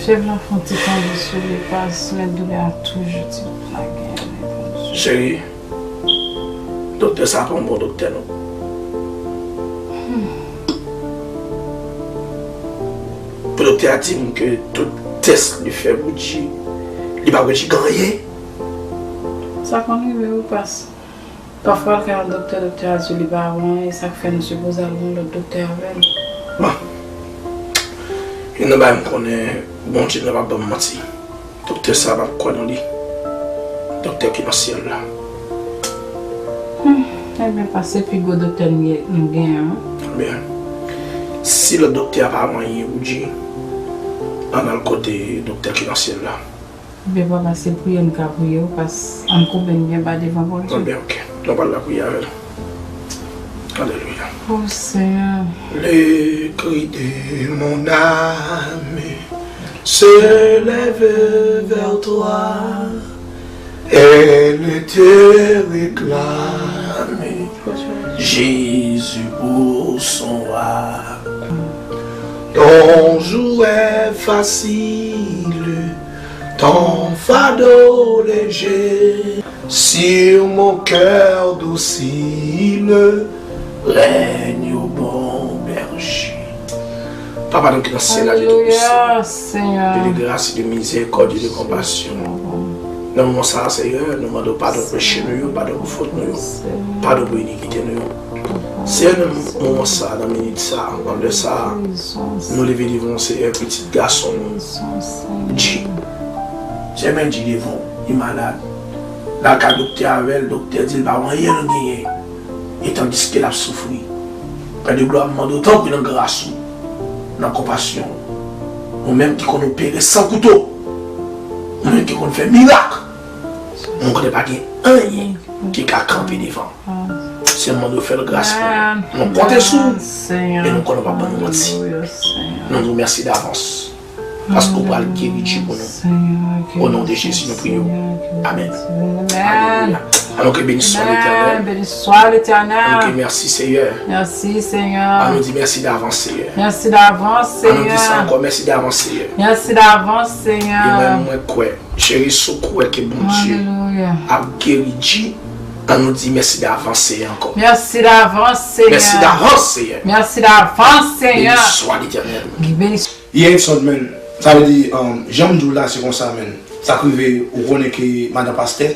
Fèv la fè yon ti tonbe sou li, pas, men doulè a toujou ti lage. Cheri, doktè sa a pa yon bon doktè, non. Pou doktè a di m ke tout tès li fè pou Jay, li pa wè Jay gen anyen. Sa konn rive wi, pas. Pafwa l ka al doktè, doktè a di li pa wè anyen, e sa k fè nou sipoze al wè yon lòt doktè avè l. Bon. Youn nan bagay m konnen, Bondye nan p ap ban m manti. Doktè sa a, m ap kwè nan li. Doktè ki nan syèl la. Hmm, ebyen, pas, se pi gwo doktè nou ye, nou genyen an. Ebyen, si lòt doktè a pa wè anyen pou Jay, Ann al kote doktè ki nan syèl la. Ebyen, papa, se priyè m ka priye w, pas ann koube n byen ba devan Bondye. Ebyen, ok. Nou pral lapriyè avè l. Alelouya. O Senyè. Le cri de mon âme s'élève vers toi. Elle te réclame, Jésus pour son roi. Ton joug est facile, ton fardeau léger. Sur mon cœur docile, règne au bon berger. Papa nou ki nan syèl la, Dieu Tout-Puissant, Dieu de grâce, de miséricorde, de compassion. Nan moman sa a, Senyè, nou mande w padon pou peche nou yo, padon pou fòt nou yo, padon pou inikite nou yo. Senyè, nan moman sa a, nan minit sa a, nan lè sa a, nou leve devan w, Senyè, pitit gason nou, Dji. Senyè, men Dji devan w, li malad. L al ka doktè avè l, doktè di l pa gen anyen l genyen. E tandiske l ap soufri. Pè de glwa, m mande w tanpri nan gras ou, nan konpasyon w. Ou menm ki konn opere san kouto, ou menm ki konn fè mirak, mwen konnen pa gen anyen ki ka kanpe devan. Se mande w fè l gras pou nou. Nou konte sou ou, e nou konnen w p ap ban nou manti. Nou di w mèsi davans. Paske w pral geri Dji pou nou. O non de Jezi, nou priye w. Amèn. Alelouya. Ann nou ke beni swa Letènèl. Beni swa Letènèl. Ann nou ke mèsi, Seyè. Mèsi, Seyè. Ann nou di mèsi davans, Seyè. Mèsi davans, Seyè. Ann nou di sa ankò, mèsi davans, Seyè. Mèsi davans, Seyè. E mwen, mwen kwè. Cheri, si w kwè ke Bondye ap geri Dji, ann nou di mèsi davans, Seyè, ankò. Mèsi davans, Seyè. Mèsi davans, Seyè. Mèsi davans, Seyè. Beni swa Letènèl. Beni Ye Edson, men, sa vle di, um, jan m di w la, se konsa, men. Sa k rive, ou konnen ke madan pastè,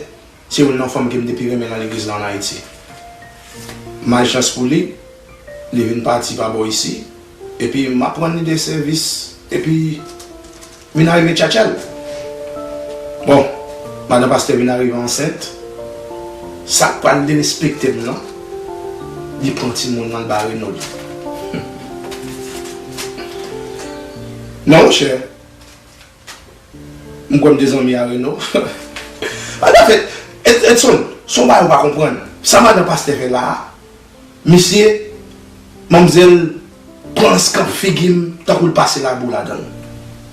se youn nan fanm ke m te pi renmen nan legliz la ann Ayiti. Malchans pou li, li vin pati pa bò isi, epi m aprann li de sèvis, epi vin arive tchatchal. Bon, madan pastè vin arive ansent, sa k pral derespekte m nan, li pran timoun nan, l ba Reno li. Non, monchè. M kwè m te zanmi a Reno. Anfèt, Ed-, Edson, se yon bagay ou pa konprann. Sa madan pastè fè la a, misye, manmzèl pran eskanp figi m tankou l pase labou ladan l.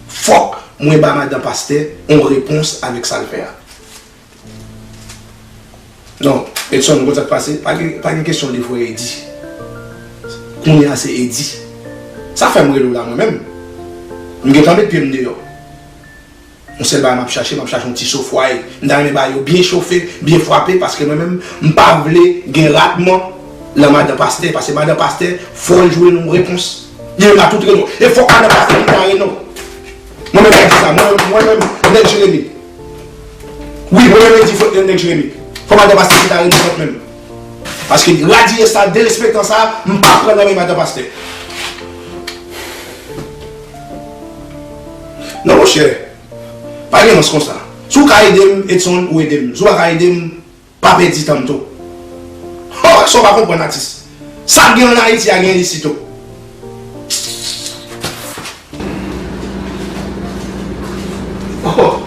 Fòk mwen ba madan pastè yon repons avèk sa l fè a. Non, Edson, ou konn sa k pase? Pa gen, pa gen kesyon de frè Edi. Kounye a se Edi. Sa fè m rele w la mwen menm. M gentan met pye m deyò. Yon sèl bagay m ap chache, m ap chache yon ti sofway. M ta renmen ba yo byen chofe, byen frape, paske mwen menm, m pa vle gen ratman lan madan pastè, paske madan pastè, fò l jwenn yon repons. Li menm a tout rezon. E fòk madan pastè kite Reno. Mwen menm ki di sa, mwen menm, mwen menm, nèg Jeremi. Wi, mwen menm ki di fòk nèg Jeremi. Fòk madan pastè kite Reno kont menm. Paske radi sa, derespektan sa, m pa pran nan men madan pastè. Non, monchè. Pa gen rans konsa. Si w ka ede m, Edson, ou ede m. Si w pa ka ede m, pa pèdi tan m tou. Ho, sa w pa konprann, atis. Sa k gen ann Ayiti a gen isit tou. Oh.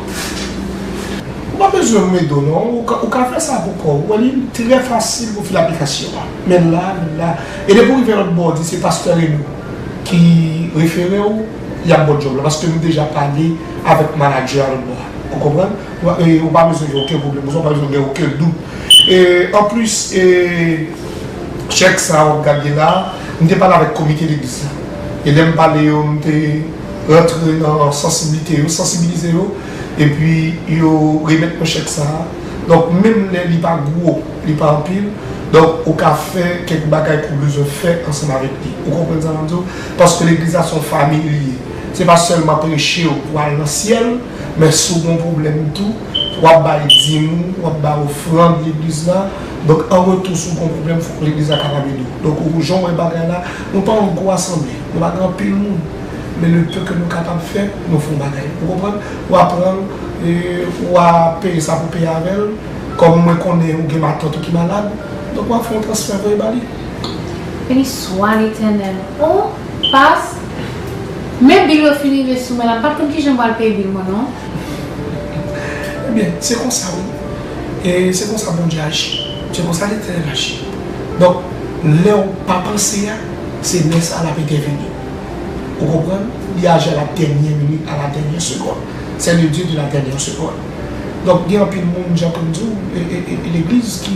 Ou pa bezwen m ede w non. Ou ka, ou ka fè sa pou kò w. Ou wè li trè fasil pou fil aplikasyon an. Men la, men la. E depi w rive lòt bò, w di se pastè Reno ki refere w, y ap ba w djòb la. Paske m deja pale avèk manadjè a lòt bò a. Ou konprann? Ou pa, e, ou pa bezwen gen okenn pwoblèm, ou pa bezwen gen okenn dout. E, anplis, e, chèk sa a w ap gade la, m te pale avèk komite legliz la. E lè m pale yo, m te rantre nan sansiblite yo, sansibilize yo, epi yo remèt mwen chèk sa a. Donk, menm lè li pa gwo, li pa anpil, donk, ou ka fè kèk bagay ke w bezwen fè ansanm avèk li. Ou konprann sa m ap di w? Paske legliz la se yon fanmi li ye. Se pa sèlman preche w pou al nan syèl, men si w gen yon pwoblèm tou, w ap bay dim ou, w ap bay ofrann legliz la. Donk, an retou, si w gen yon pwoblèm, fòk legliz la kapab ede w. Donk, ou jan w wè bagay la, nou pa yon gwo asanble, nou pa gen anpil moun. Men le peu ke nou kapab fè, nou fè yon bagay. Ou konprann? Ou aprann, e, ou a peye sa pou peye avè l. Kòm mwen konnen ou gen matant ou ki malad, donk w ap fè yon transfè voye ba li. Beni swa Letènèl. Oh, pas. Men bil yo fin rive sou mwen la, m pa t konn kijan m pral peye bil mwen non. Ebyen, se konsa wi. E se konsa Bondye aji. Se konsa Letènèl aji. Donk, lè w pa panse a, se lè sa a l ap entèveni. Ou konprann? Li aji à la dernière minute, à la dernière seconde. C'est le Dieu de la dernière seconde. Donk, gen anpil moun, jan pou m di w, e, e, e, e legliz ki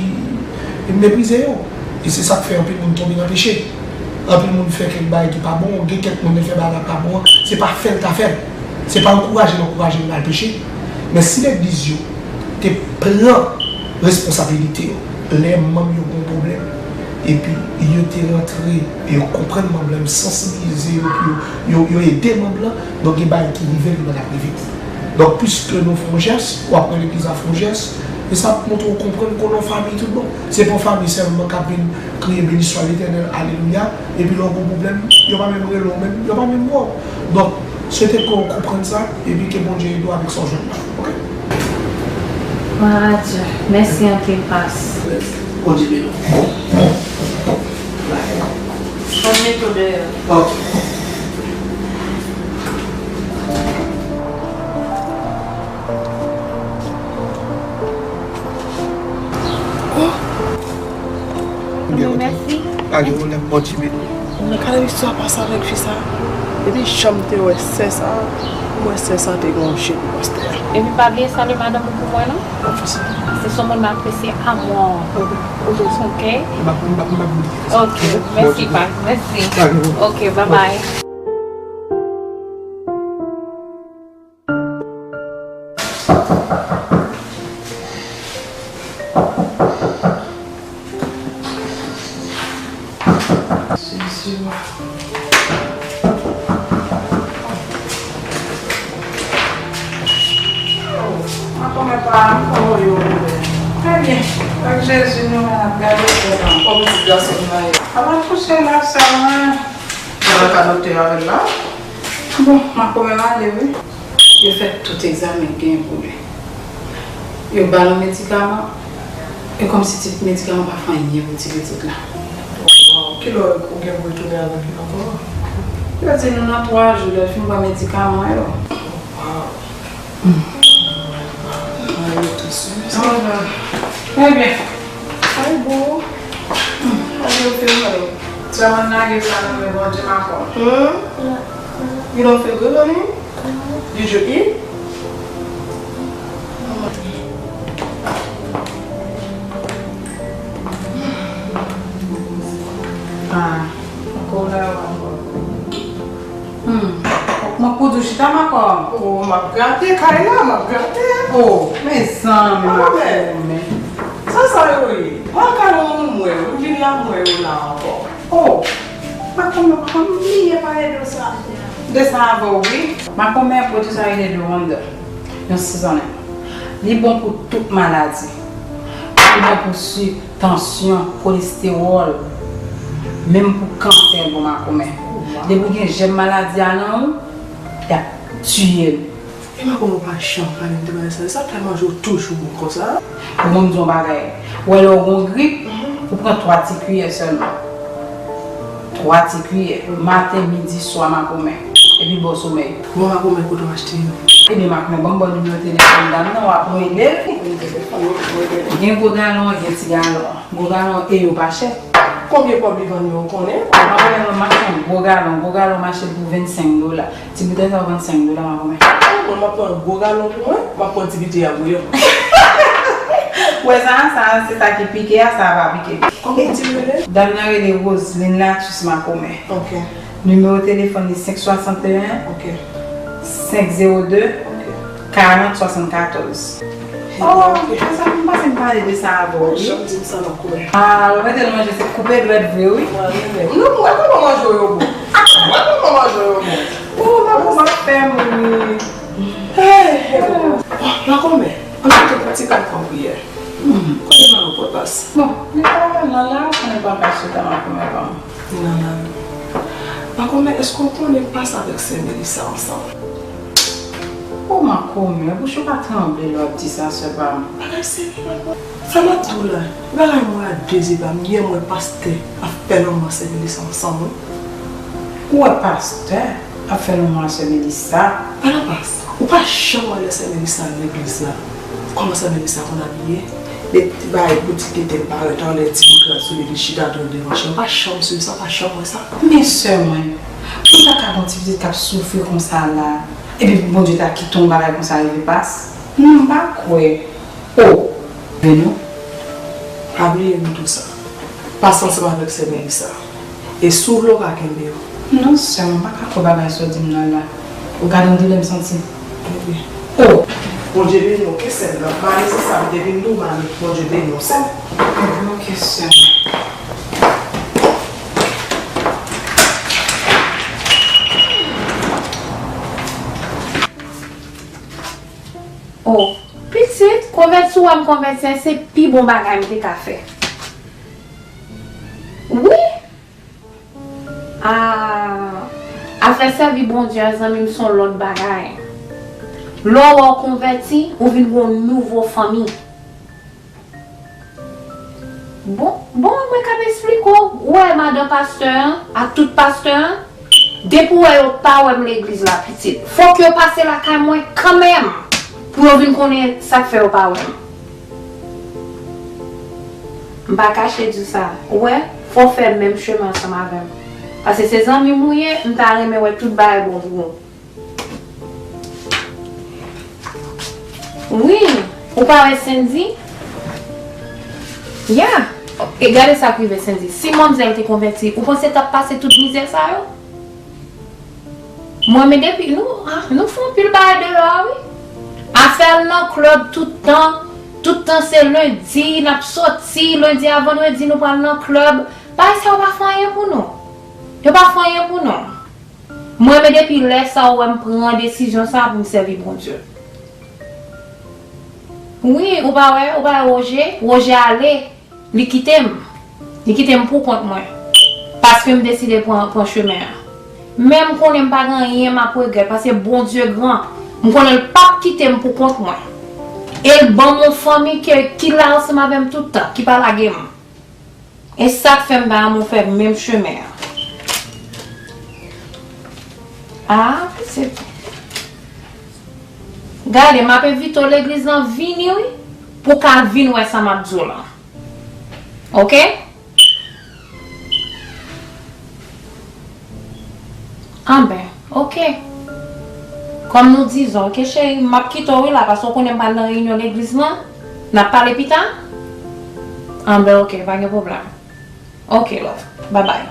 meprize yo. E se sa k fè anpil moun tonbe nan peche. Anpil moun fè kèk bagay ki pa bon, gen kèk moun ki fè bagay la pa bon, se pa fè l ta fè l. Se pa ankouraje l ankouraje l nan peche. Men si legliz yo te pran responsabilite yo, lè manm yo gen yon pwoblèm, epi yo te rantre, yo konprann manm lan, yo sansibilize yo, pou yo, yo, yo ede manm lan, donk gen bagay ki rive l ki pa t ap rive. Donk, piske nou fè yon jès, w ap wè legliz la fè yon jès, e sa ap montre w konprann ke w nan yon fanmi tout bon. Se pa yon fanmi sèlman k ap vin kriye, Béni soit l'Éternel, alelouya, epi lè w gen yon pwoblèm, yo pa menm rele w menm, yo pa menm wè w. Donk, swete ke w konprann sa, epi ke Bondye ede w avèk sa w jwenn la. Oke? Gloire à Dieu. Mèsi anpil, pas. Bondye beni w. Mwen mete w deyò. Oke. Oh! Mèsi. Pa gen pwoblèm, Bondye beni w. Mwen gade istwa pase avèk fi sa. Depi jan m te wè sè sa, m wè sè sa te gen yon je pou pastè a. Epi pa bliye salye madanm ou pou mwen non. Se yon moun m apresye amò. Ok. Ok. M ap, m ap, m ap bliye. Ok, mèsi pa. Mèsi. Ok, bye bye. Jezi. Mwen kòmè pa m kòmè yo ouvè. Trè byen. Ak Jezi nou menm n ap gade sè la. Kòm ti gason m la ye. Ala kouche la sè mwen. Ala ka doktè avè l la. Bon, m ap kòmè m ale wi. Yo fè tout egzamen k genyen pou li. Yo ba l yon medikaman, e kòmsi ti medikaman pa fè anyen pou ti pitit la. Waw, kilè ou gen pou retounen avèk li ankò? Yo di nou nan twa jou, lè l fin pran medikaman yo. Waw. Mwen rete sou sa. Ebyen, ay bon. Ade yo fè mal. Sèlman lage sa nan men Bondye makòm. Hum? You don't feel good, honey? Did you eat? Ah, ankò la yo ankò. Hmm. Mwen pou di w chita makòm. Oh, m ap gate kay la, m ap gate. Oh, mezanmi, makòmè. Sa sa yo ye? Mwen al kay yon moun mwen, m vin la mwen yo la ankò. Oh, makòmè, m bliye pale de sa. De sa avè w, wi. Makòmè pwodui sa rele Doanda. Yon sezonnen. Li bon pou tout maladi. Li bon pou sik, tansyon, kolestewòl, menm pou kansè l bon makòmè. Depi w gen jèm maladi a nan ou, y ap tiye l. E makòmè ou pa janm pale m de bagay sa, sa fè manje w toujou bon konsa? Bon, m di w yon bagay. Ou wè lè w gen grip, ou pran twa ti kiyè sèlman. Twa ti kiyè, maten, midi, swa, makòmè. Epi ba w somèy. Bon, makòmè, kote w achte yo? Ebyen, makòmè, ban m ba w nimewo telefòn dam nan, w ap rele l. Gen gwo galon, gen ti galon. Gwo galon e yo pa chè. Konbyen kòb li vann yo, ou konnen? Makòmè, mwen m achte yon gwo galon. Gwo galon mache pou vennsenk dola. Ti boutèy sa yo vann senk dola, makòmè. Ah, mwen, m ap pran gwo galon pou mwen, m ap pran ti bouteyi a pou yo. Ou wè sa, sa, se sa ki pike a, sa a pa pike. Kòman ti rele? Dam nan rele Roseline Latus, makòmè. Ok. Nimewo telefòn li senk swasanteyen, ok, senk zewo de, ok, karant swasannkatòz. Oh, ok. Mezanmi, m panse m pale de sa avè w, wi. Ou janm di m sa nan kouwè. Ah, lè w mete l manje, se koupe dwèt vre, wi. Mwen renmen. Nou, mwen kòman manje w yo bon. Mwen kòman manje w yo bon. Oh, makòmè ap fè m ri. Hey, hey, oh, makòmè, ann kite pati kay pran priyè. Hmm, kote m al pran pas? Bon, li pa nan la, konnen pa ka chita makòmè pa m. Nan la wi. Makòmè, èske w konnen pas avèk sè Melissa ansanm? O makòmè, bouch ou pa tranble lè w ap di sa, sè pa m. Bagay serye, makòmè. Sa m ap di w la, bagay mwen a de zye pa m, yè m wè pastè ap fè lanmò sè Melissa ansanm, wi. Ou wè pastè? Ap fè lanmou a sè Melissa. Ala pas, ou pa janm wè lè sè Melissa nan legliz la. Kòman sè Melissa konn abiye? Met ti bagay pou ti tete l parèt anlè, ti bout sou li, li chita tou devan chen. Ou pa janm swiv sa, ou pa janm wè sa. Men sè mwen, ou ta ka gon ti pitit k ap soufri konsa la, epi Bondye ta kite yon bagay konsa rive pas? Non, m pa kwè. O! Vini. Pa bliye m tou sa. Pase ansanm avèk sè Melissa. E si w vle w ka kenbe yo. Non sè m, m pa ka kwè bagay sa w di m nan la. Ou gade yon doulè m santi. Wi. O! Bondye beni w, oke sè m. Nan malice sa m te vin di w, mami, Bondye beni w, sè m. Wi, oke sè m. O, pitit, konvèti w wè m konvèti a, se pi bon bagay m te ka fè. Wi. A, afè sèvi Bondye a, zanmi m, se yon lòt bagay. Lè w wè w konvèti, ou vin yon nouvo fanmi. Bon, bon, mwen k ap esplike w. Ou wè madan pastè an, ak tout pastè an, depi w wè yo pa wè m legliz la, pitit, fòk yo pase lakay mwen kanmenm pou yo vin konnen sa k fè yo pa wè m. M pa kache di w sa. Ou wè, fò w fè menm chemen ansanm avè m. Paske se zanmi m ou ye, m ta renmen wè tout bagay bon pou ou. Wi, ou pa wè Sendy? Ya, e gade sa k rive Sendy. Si manmzèl te konvèti, ou panse l t ap pase tout mizè sa yo? Mwen, men depi nou, ah, nou fè anpil bagay deyò a, wi. Afè al nan klèb tout tan, tout tan se lendi, n ap soti, lendi a vandredi, nou pral nan klèb. Bagay sa yo pa fè anyen pou nou. Yo pa fè anyen pou nou. Mwen, men depi lè sa ou wè m pran desizyon sa pou m sèvi Bondye. Wi, ou pa wè, ou pa wè Roger? Roger ale, li kite m. Li kite m pou kont mwen. Paske m deside pran, pran chemen an. Men m konnen m pa gen anyen m ap regrèt, paske Bondye gran. M konnen l p ap kite m pou kont mwen. E l ban m yon fanmi ke, ki la ansanm avè m tout tan, ki pa lage m. E sa k fè m pa renmen w fè menm chemen an. Ah, pitit. Gade, m ap envite w legliz lan vini, wi, pou w ka vin wè sa m ap di w lan. Oke? Anben, oke. Kòm nou dizon, oke, cheri, m ap kite w, wi, la, paske w konnen m pral nan reyinyon legliz lan. N ap pale pita? Anben, oke, pa gen pwoblèm. Oke, love. Babay.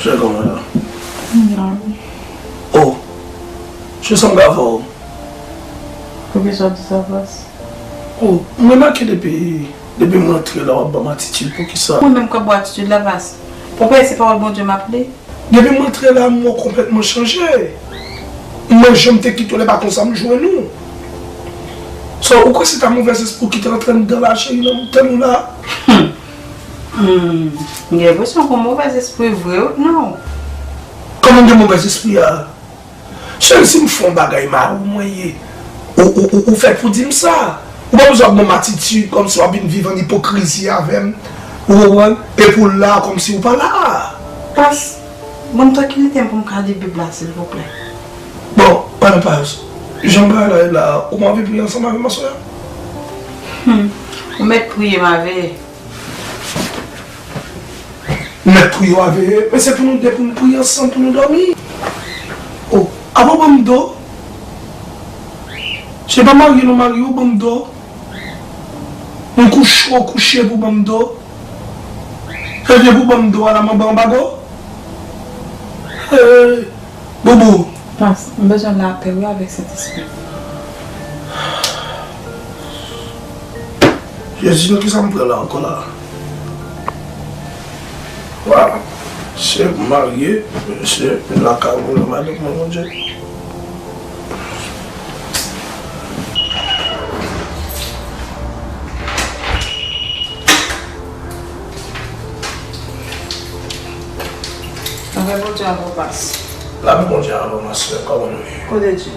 Chè, kòman la? Oh, chè, sa m ka fè w? Poukisa w di sa, Pas? Oh, m remake depi, depi m rantre la, w ap ban m atitid. Poukisa? Mwen menm k ap ba w atitid la, Pas? Ou pa wè se pawòl Bondye m ap li? Depi m rantre la, m wè w konplètman chanje. Mwen, jan m te kite w la, e pa konsa m jwenn ou. So, ou kwè se ta movèzespri ki te rantre anndan la, cheri, nan tèt ou la? Hmm. Hmm. M gen enpresyon ke w movèzespri vre, wi, non? Kòman m gen movèzespri a? Cheri, si m fè yon bagay, mari w mwen ye. Ou, ou, ou, ou fèt pou di m sa. Ou pa bezwen ap ban m atitid kòmsi w ap vin viv an ipokrizi avè m. Ou konprann? Epi w la kòmsi w pa la. Pas, ban m trankilite m pou m ka li Bib la, silvouplè. Bon, pa nan paj. Jan bagay la ye la, ou pa anvi priye ansanm avè m aswè a? Hmm. Ou mèt priye m avè. Mèt priye w avè, men se pou nou de pou nou priye ansanm pou nou dòmi. Oh, apa w ban m do? Se pa marye nou marye, ou ban m do. M kouche, w kouche pou ban m do. Se vye pou ban m do, ala m anba anbago. Hey. Boubou. Pas, m bezwen lapè, wi, avèk Sentespri. Jezi, nan kisa m pran la ankò la? Waw. Mesye marye, mesye lakay ou la, madanm mwen, Bondye. Lè Bondye avè w, pas. Lapè Bondye avè w, ma sè, kòman nou ye? Kote Dji?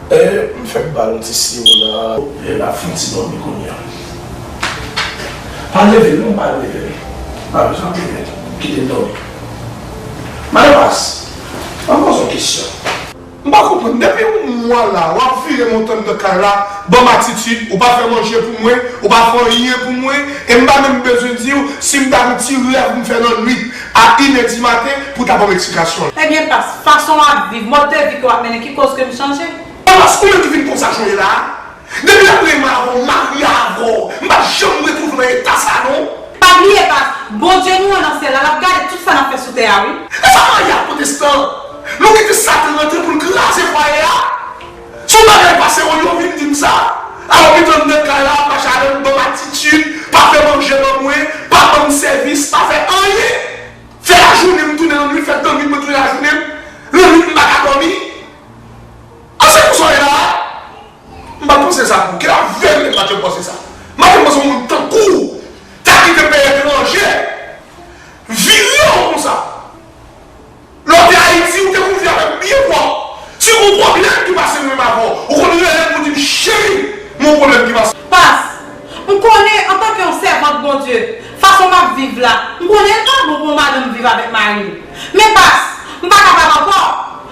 E, m fèk ba l yon ti siwo la. E, l ap fè yon ti dòmi kounye a. Pa leve l non, pa leve l. Pa bezwen leve l. Kite l dòmi. Madan Pas, ban m poze w kesyon. M pa konprann. Depi yon mwa la, w ap vire monte anndan kay la, ban m atitid, ou pa fè manje pou mwen, ou pa fè anyen pou mwen, e m pa menm bezwen di w si m ta gen yon ti rèv m fè nan nwit a inè di maten pou w ta ban m eksplikasyon. Ebyen, Pas, fason w ap viv, mòd de vi ke w ap mennen ki koz ke m chanje. Pas, ou menm ki vin konsa jan w ye la a? Depi lè m renmen avè w, m marye avè w, m pa janm retwouve w nan eta sa a non. Pa bliye, Pas, Bondye nou an nan syèl la, l ap gade tout sa n ap fè sou tè a, wi. E sa marye ak pwotestan? Nou kite Satan rantre pou l kraze fwaye a? Si yon bagay pase w, yo vin di m sa. Alò, m ret anndan kay la, ap mache avè m, ban m atitid, pa fè manje ban mwen, pa ban m sèvis, pa fè anyen. Fè lajounen m tounen lannwit, fè lannwit mwen tounen lajounen m. Lannwit m pa ka dòmi. A, se konsa w ye la a? M pa t panse sa pou ou. Gen avè m, m pa t janm panse sa. M pa t janm panse yon moun tankou w ta kite peyi etranje vire w konsa. Lè w te Ayiti, ou te konn viv avè m byen pwòp. Si gen yon pwoblèm ki pase menm avè w, ou konn rele m pou di m, "Cheri, m gen yon pwoblèm ki pase." Pas, m konnen, antanke yon sèvant Bondye, fason m ap viv la, m konnen l pa bon pou yon madanm viv avèk mari l. Men Pas, m pa kapab ankò.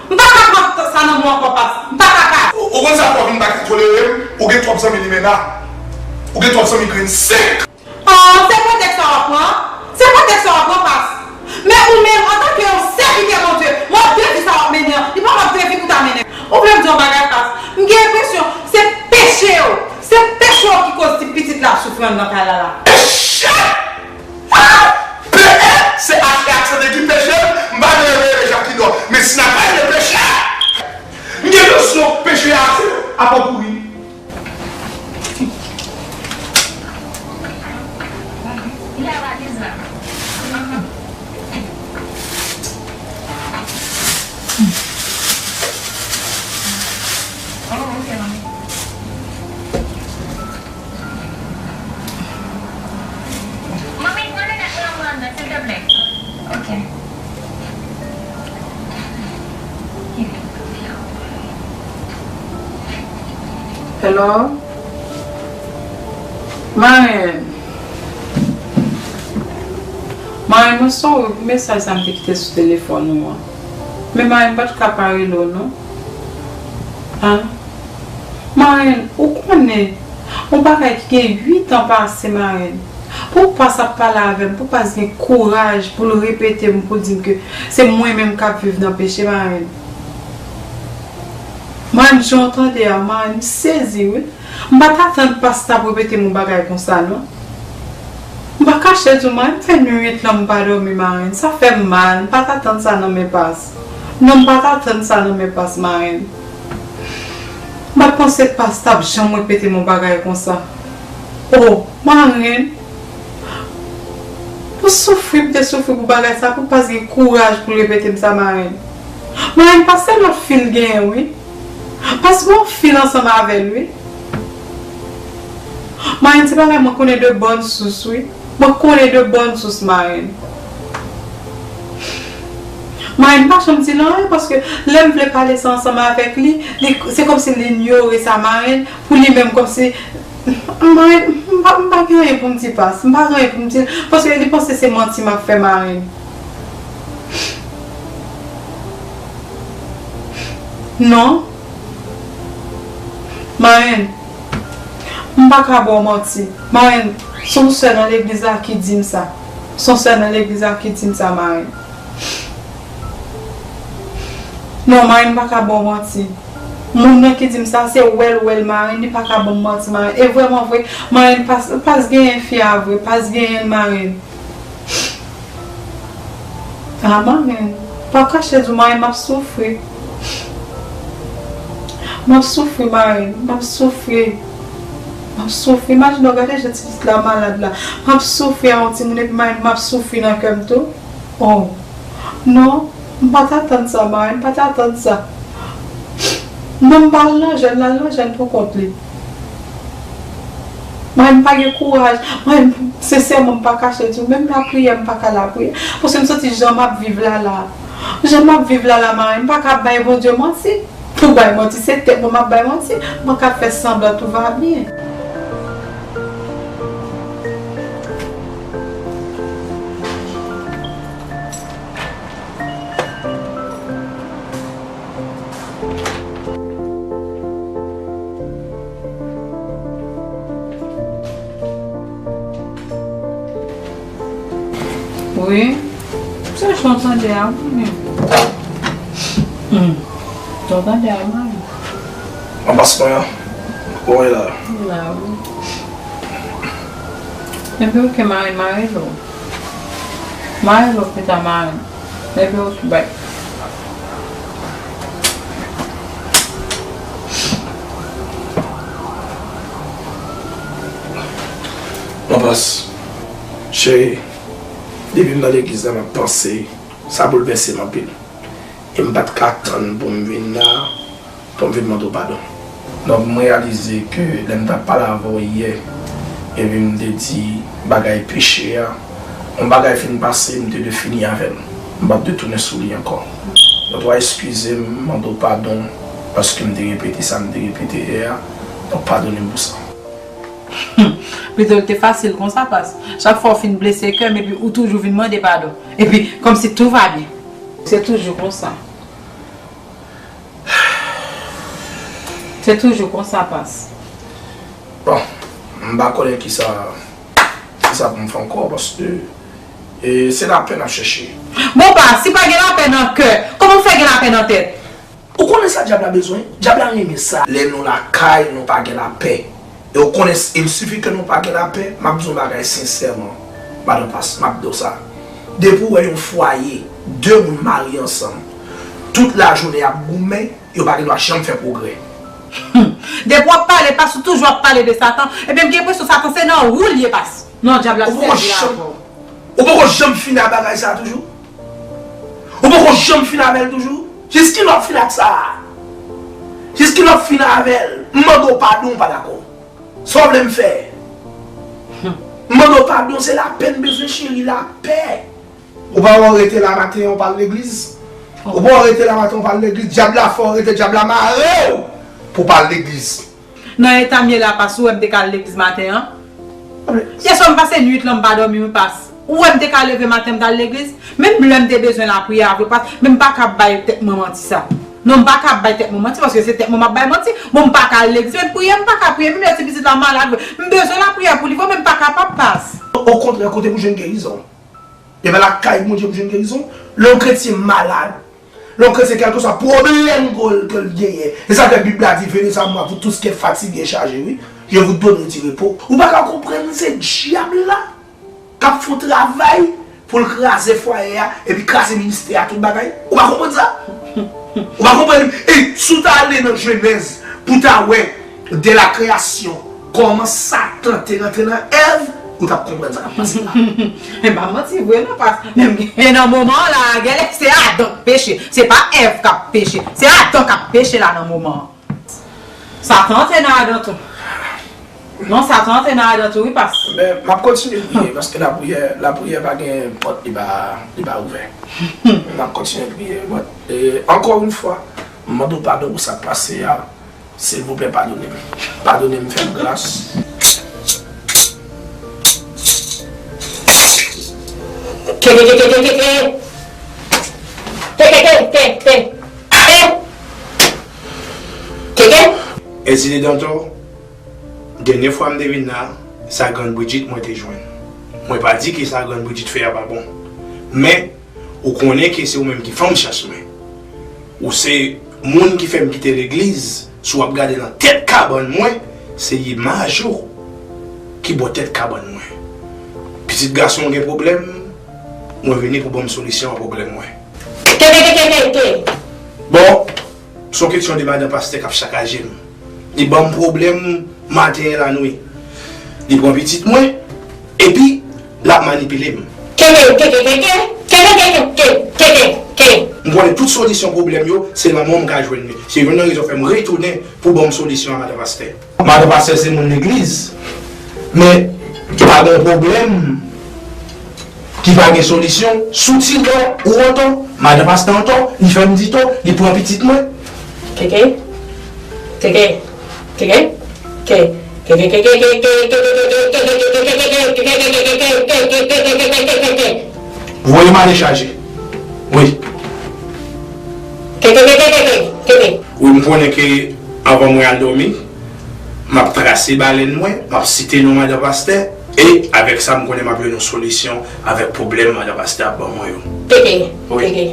M pa ka pran sa nan men w ankò, Pas. M pa kapab. Ou, ou konn sa k fè w vin pa ka tolere m? Ou gen twòp zanmi limena. Ou gen twòp zanmi grenn senk. Oh, se pretèks sa w ap pran? Se pretèks sa w ap pran, Pas? Men ou menm, antanke yon sèvitè Bondye, mòd de vi sa w ap mennen an, li pa mòd de vi pou w ta mennen. Ou vle m di yon bagay, Pas? M gen enpresyon se peche w, se peche w ki koz ti pitit la ap soufri anndan kay la la. Peche? Ah! P E, se H E aksante ki peche, m pa nan rele Jakino. Men si n ap pale de peche, m gen nosyon peche a se ap kouri. Manmi, pran linèt mwen an mwen anndan, silteplè. Ok. Hello? Marèn. Marèn, mwen sòri pou mesaj sa m te kite sou telefòn ou an. Men Marèn, m pa t ka pa rele w non. An? Marèn, ou konnen, yon bagay ki gen uit an pase, Marèn. Pou Pas ap pale avè m, pou Pas gen kouraj pou l repete m, pou di m ke se mwen menm k ap viv nan peche, Marèn. Marèn, jan w tande a, Marèn, m sezi, wi. M pa t atann Pas t ap repete m yon bagay konsa, non. M pa kache di w, Marèn, m fè nwit lan m pa dòmi, Marèn. Sa fè m mal. M pa t atann sa nan men Pas. Non, m pa t atann sa nan men Pas, Marèn. M pa t panse Pas t ap janm repete m yon bagay konsa. Oh, Marèn. Pou soufri m te soufri pou bagay sa, pou Pas gen kouraj pou l repete m sa, Marèn. Marèn, Pas se lòt fi l genyen, wi. Pas gen yon fi l ansanm avè l, wi. Marèn, se bagay mwen konnen de bòn sous, wi. Mwen konnen de bòn sous, Marèn. Marèn, m pa janm di l anyen, paske lè m vle pale sa ansanm avèk li, li, se kòmsi l inyore sa, Marèn, pou li menm, kòmsi, Marèn, m pa, m pa gen anyen pou m di Pas, m pa gen anyen pou m di l, paske li panse se manti m ap fè, Marèn. Non. Marèn, m pa ka ba w manti. Marèn, se yon sè nan legliz la ki di m sa. Se yon sè nan legliz la ki di m sa, Marèn. Non, Marèn, m pa ka ba w manti. Moun nan ki di m sa, se wè l wè l, Marèn, li pa ka ban m manti, Marèn. E vrèman vre, Marèn, Pas, Pas genyen fi a vre, Pas genyen l, Marèn. Ah, Marèn, pa kache di w, Marèn, m ap soufri. M ap soufri, Marèn, m ap soufri. M ap soufri. Imajine w gade jan ti pitit la malad la. M ap soufri a yon timoun, epi Marèn, m ap soufri nan kè m tou. Oh, non, m pa t atann sa, Marèn, m pa t atann sa. Non, m pa al nan jèn, l al nan jèn pou kont li. Mwen, m pa gen kouraj. Mwen, sensèman, m pa kache di w, menm lapriyè, m pa ka lapriyè. Paske m santi jan m ap viv la la. Jan m ap viv la la, mwen, m pa ka bay Bondye manti. Pou bay manti, se tèt mwen m ap bay manti. Mwen ka fè sanblan tout va byen. Wi. Se jan w tande a, wi. Hmm. Jan w tande a, wi. Anpas mwen an. Bon, e la. La, wi. Epi, oke, mari, mari lo. Mari lo, pita, mari. Epi, oke, bay. Anpas, cheri, depi m nan legliz la, m ap panse, sa boulvèse m anpil. E m pa t ka tann pou m vin la, pou m vin mande w padon. Donk, m reyalize ke lè m t ap pale avè w yè, epi m te di bagay peche a, yon bagay fin pase, m te dwe fini avè l. M p ap dwe tounen sou li ankò. Donk, w a eskize m, m mande w padon, paske m te repete sa m te repete yè a. Donk, padone m pou sa. Pito l te fasil konsa, pas. Chak fwa w fin blese kè m, epi ou toujou vin mande padon. Epi, kòmsi tout va byen. Se toujou konsa. Se toujou konsa, pas. Bon, m pa konnen kisa, kisa pou m fè ankò, paske, e, se lapè n ap chèche. Bon, pas, si pa gen lapè nan kè, kòman w fè gen lapè nan tèt? Ou konnen sa dyab la bezwen? Dyab la renmen sa. Lè nou lakay, nou pa gen lapè. E ou konnen, il sifi ke nou pa gen lapè, m ap di w yon bagay sensèman, madan Pas, m ap di w sa. Depi w wè yon fwaye, de moun marye ansanm, tout lajounen y ap goumen, yo pa gen dwa janm fè pwogrè. Hmm. Depi w ap pale, Pas, ou toujou ap pale de Satan, ebyen m gen enpresyon Satan se nan ou l ye, Pas. Non, dyab la sèvi avè w. Ou poko janm fini ak bagay sa a toujou? Ou poko janm fin avè l toujou? Jiskilè w ap fin ak sa a? Jiskilè w ap fin avè l? M mande w padon, ou pa dakò. Sa w vle m fè? M mande w padon, se lapè n bezwen, cheri, lapè. Ou pa wè w rete la maten an, ou pa al legliz? Ou pa wè w rete la maten an, ou pa al legliz? Dyab la fè w rete, dyab la mare w pou w pa al legliz. Nan eta m ye la, Pas, ou wè m te ka al legliz maten an? Yèswa m pase nwit lan, m pa dòmi, wi, Pas. Ou wè m te ka leve maten, m t al legliz? Menm lè m te bezwen lapriyè avè w, Pas, men m pa ka bay tèt mwen manti sa. Non, m pa ka bay tèt mwen manti, paske se tèt mwen m ap bay manti. Bon, m pa ka al legliz, men priyè, m pa ka priye, menm lè ti pitit la malad vre. M bezwen lapriyè pou li vre, men m pa kapab, Pas. Okontrè, kote pou jwenn gerizon? Ebyen lakay Bondye pou jwenn gerizon. Lè yon kretyen malad, lè yon kretyen kèlkeswa pwoblèm ke l, ke l genyen. E sa fè Bib la di, venez à moi, vous tous qui êtes fatigués et chargés, oui, je vous donnerai du repos. Ou pa ka konprann se dyab la k ap fè yon travay pou l kraze fwaye a, epi kraze ministè a, tout bagay. Ou pa konprann sa? Ou pa konprann? E si w ta ale nan Jenèz pou w ta wè, dès la création, kòman Satan te rantre nan Èv, ou t ap konprann sa k ap pase la. E pa manti vre non, Pas. Menm e nan moman an la, genlè se Adan k peche. Se pa Èv k ap peche. Se Adan k ap peche la nan moman an. Satan antre nan Adan tou. Non, Satan antre nan Adan tou, wi, Pas. Men, m ap kontinye priye, paske lapriyè, lapriyè pa gen pòt li pa, li pa ouvè. M ap kontinye priye. But, e, ankò yon fwa, m mande w padon pou sa k pase a. Silvouplè, padone m. Padone m, fè m gras. Ke, ke, ke, ke, ke, ke, ke. Ke, ke, ke, ke, ke. Ke. Ke, ke. Ezili Danto, dènye fwa m te vin la, sa Grann Bridget mwen te jwenn. Mwen pa di ke sa Grann Bridget fè a pa bon. Men, ou konnen ke se ou menm ki fè m chans mwen. Ou se moun ki fè m kite legliz. Si w ap gade nan tèt kabann mwen, se imaj ou ki bò tèt kabann mwen. Pitit gason w gen pwoblèm, mwen vini pou ban m solisyon a pwoblèm mwen. Ke, ke, ke, ke, ke, ke. Bon, se yon kesyon de madan pastè k ap sakaje m. Li ban m pwoblèm maten an lannwit. Li pran pitit mwen, epi l ap manipile m. Ke, ke, ke, ke, ke, ke. Ke, ke, ke, ke, ke, ke, ke, ke. M konnen tout solisyon pwoblèm yo, se lanmò m ka jwenn li. Se youn nan rezon fè m retounen pou ban m solisyon a madan pastè. Madan pastè se moun legliz. Men, pa gen pwoblèm ki pa gen solisyon. Si w ti bò, ou antò, madan pastè antò, li fè m di tò, li pran pitit mwen. Keke, keke, keke, ke, keke, keke, voye m ale chaje. Wi. Keke, keke, keke, keke. Wi, m konnen ke anvan mwen al dòmi, m ap trase balèn mwen, m ap site non madan pastè, e avèk sa, m konnen m ap jwenn yon solisyon avèk pwoblèm madan pastè ap ban mwen yo. Keke, wi. Keke.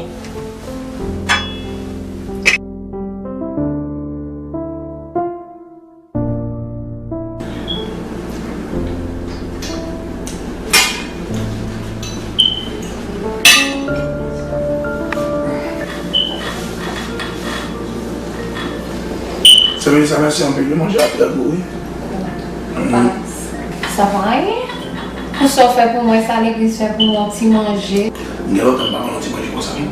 Sè Melissa, mèsi anpil wi, manje a trè gou wi. Papa, sa pa anyen. Pou sa w fè pou mwen, sa legliz fè pou mwen, yon ti manje. M gen lontan m pa manyen yon ti manje konsa non.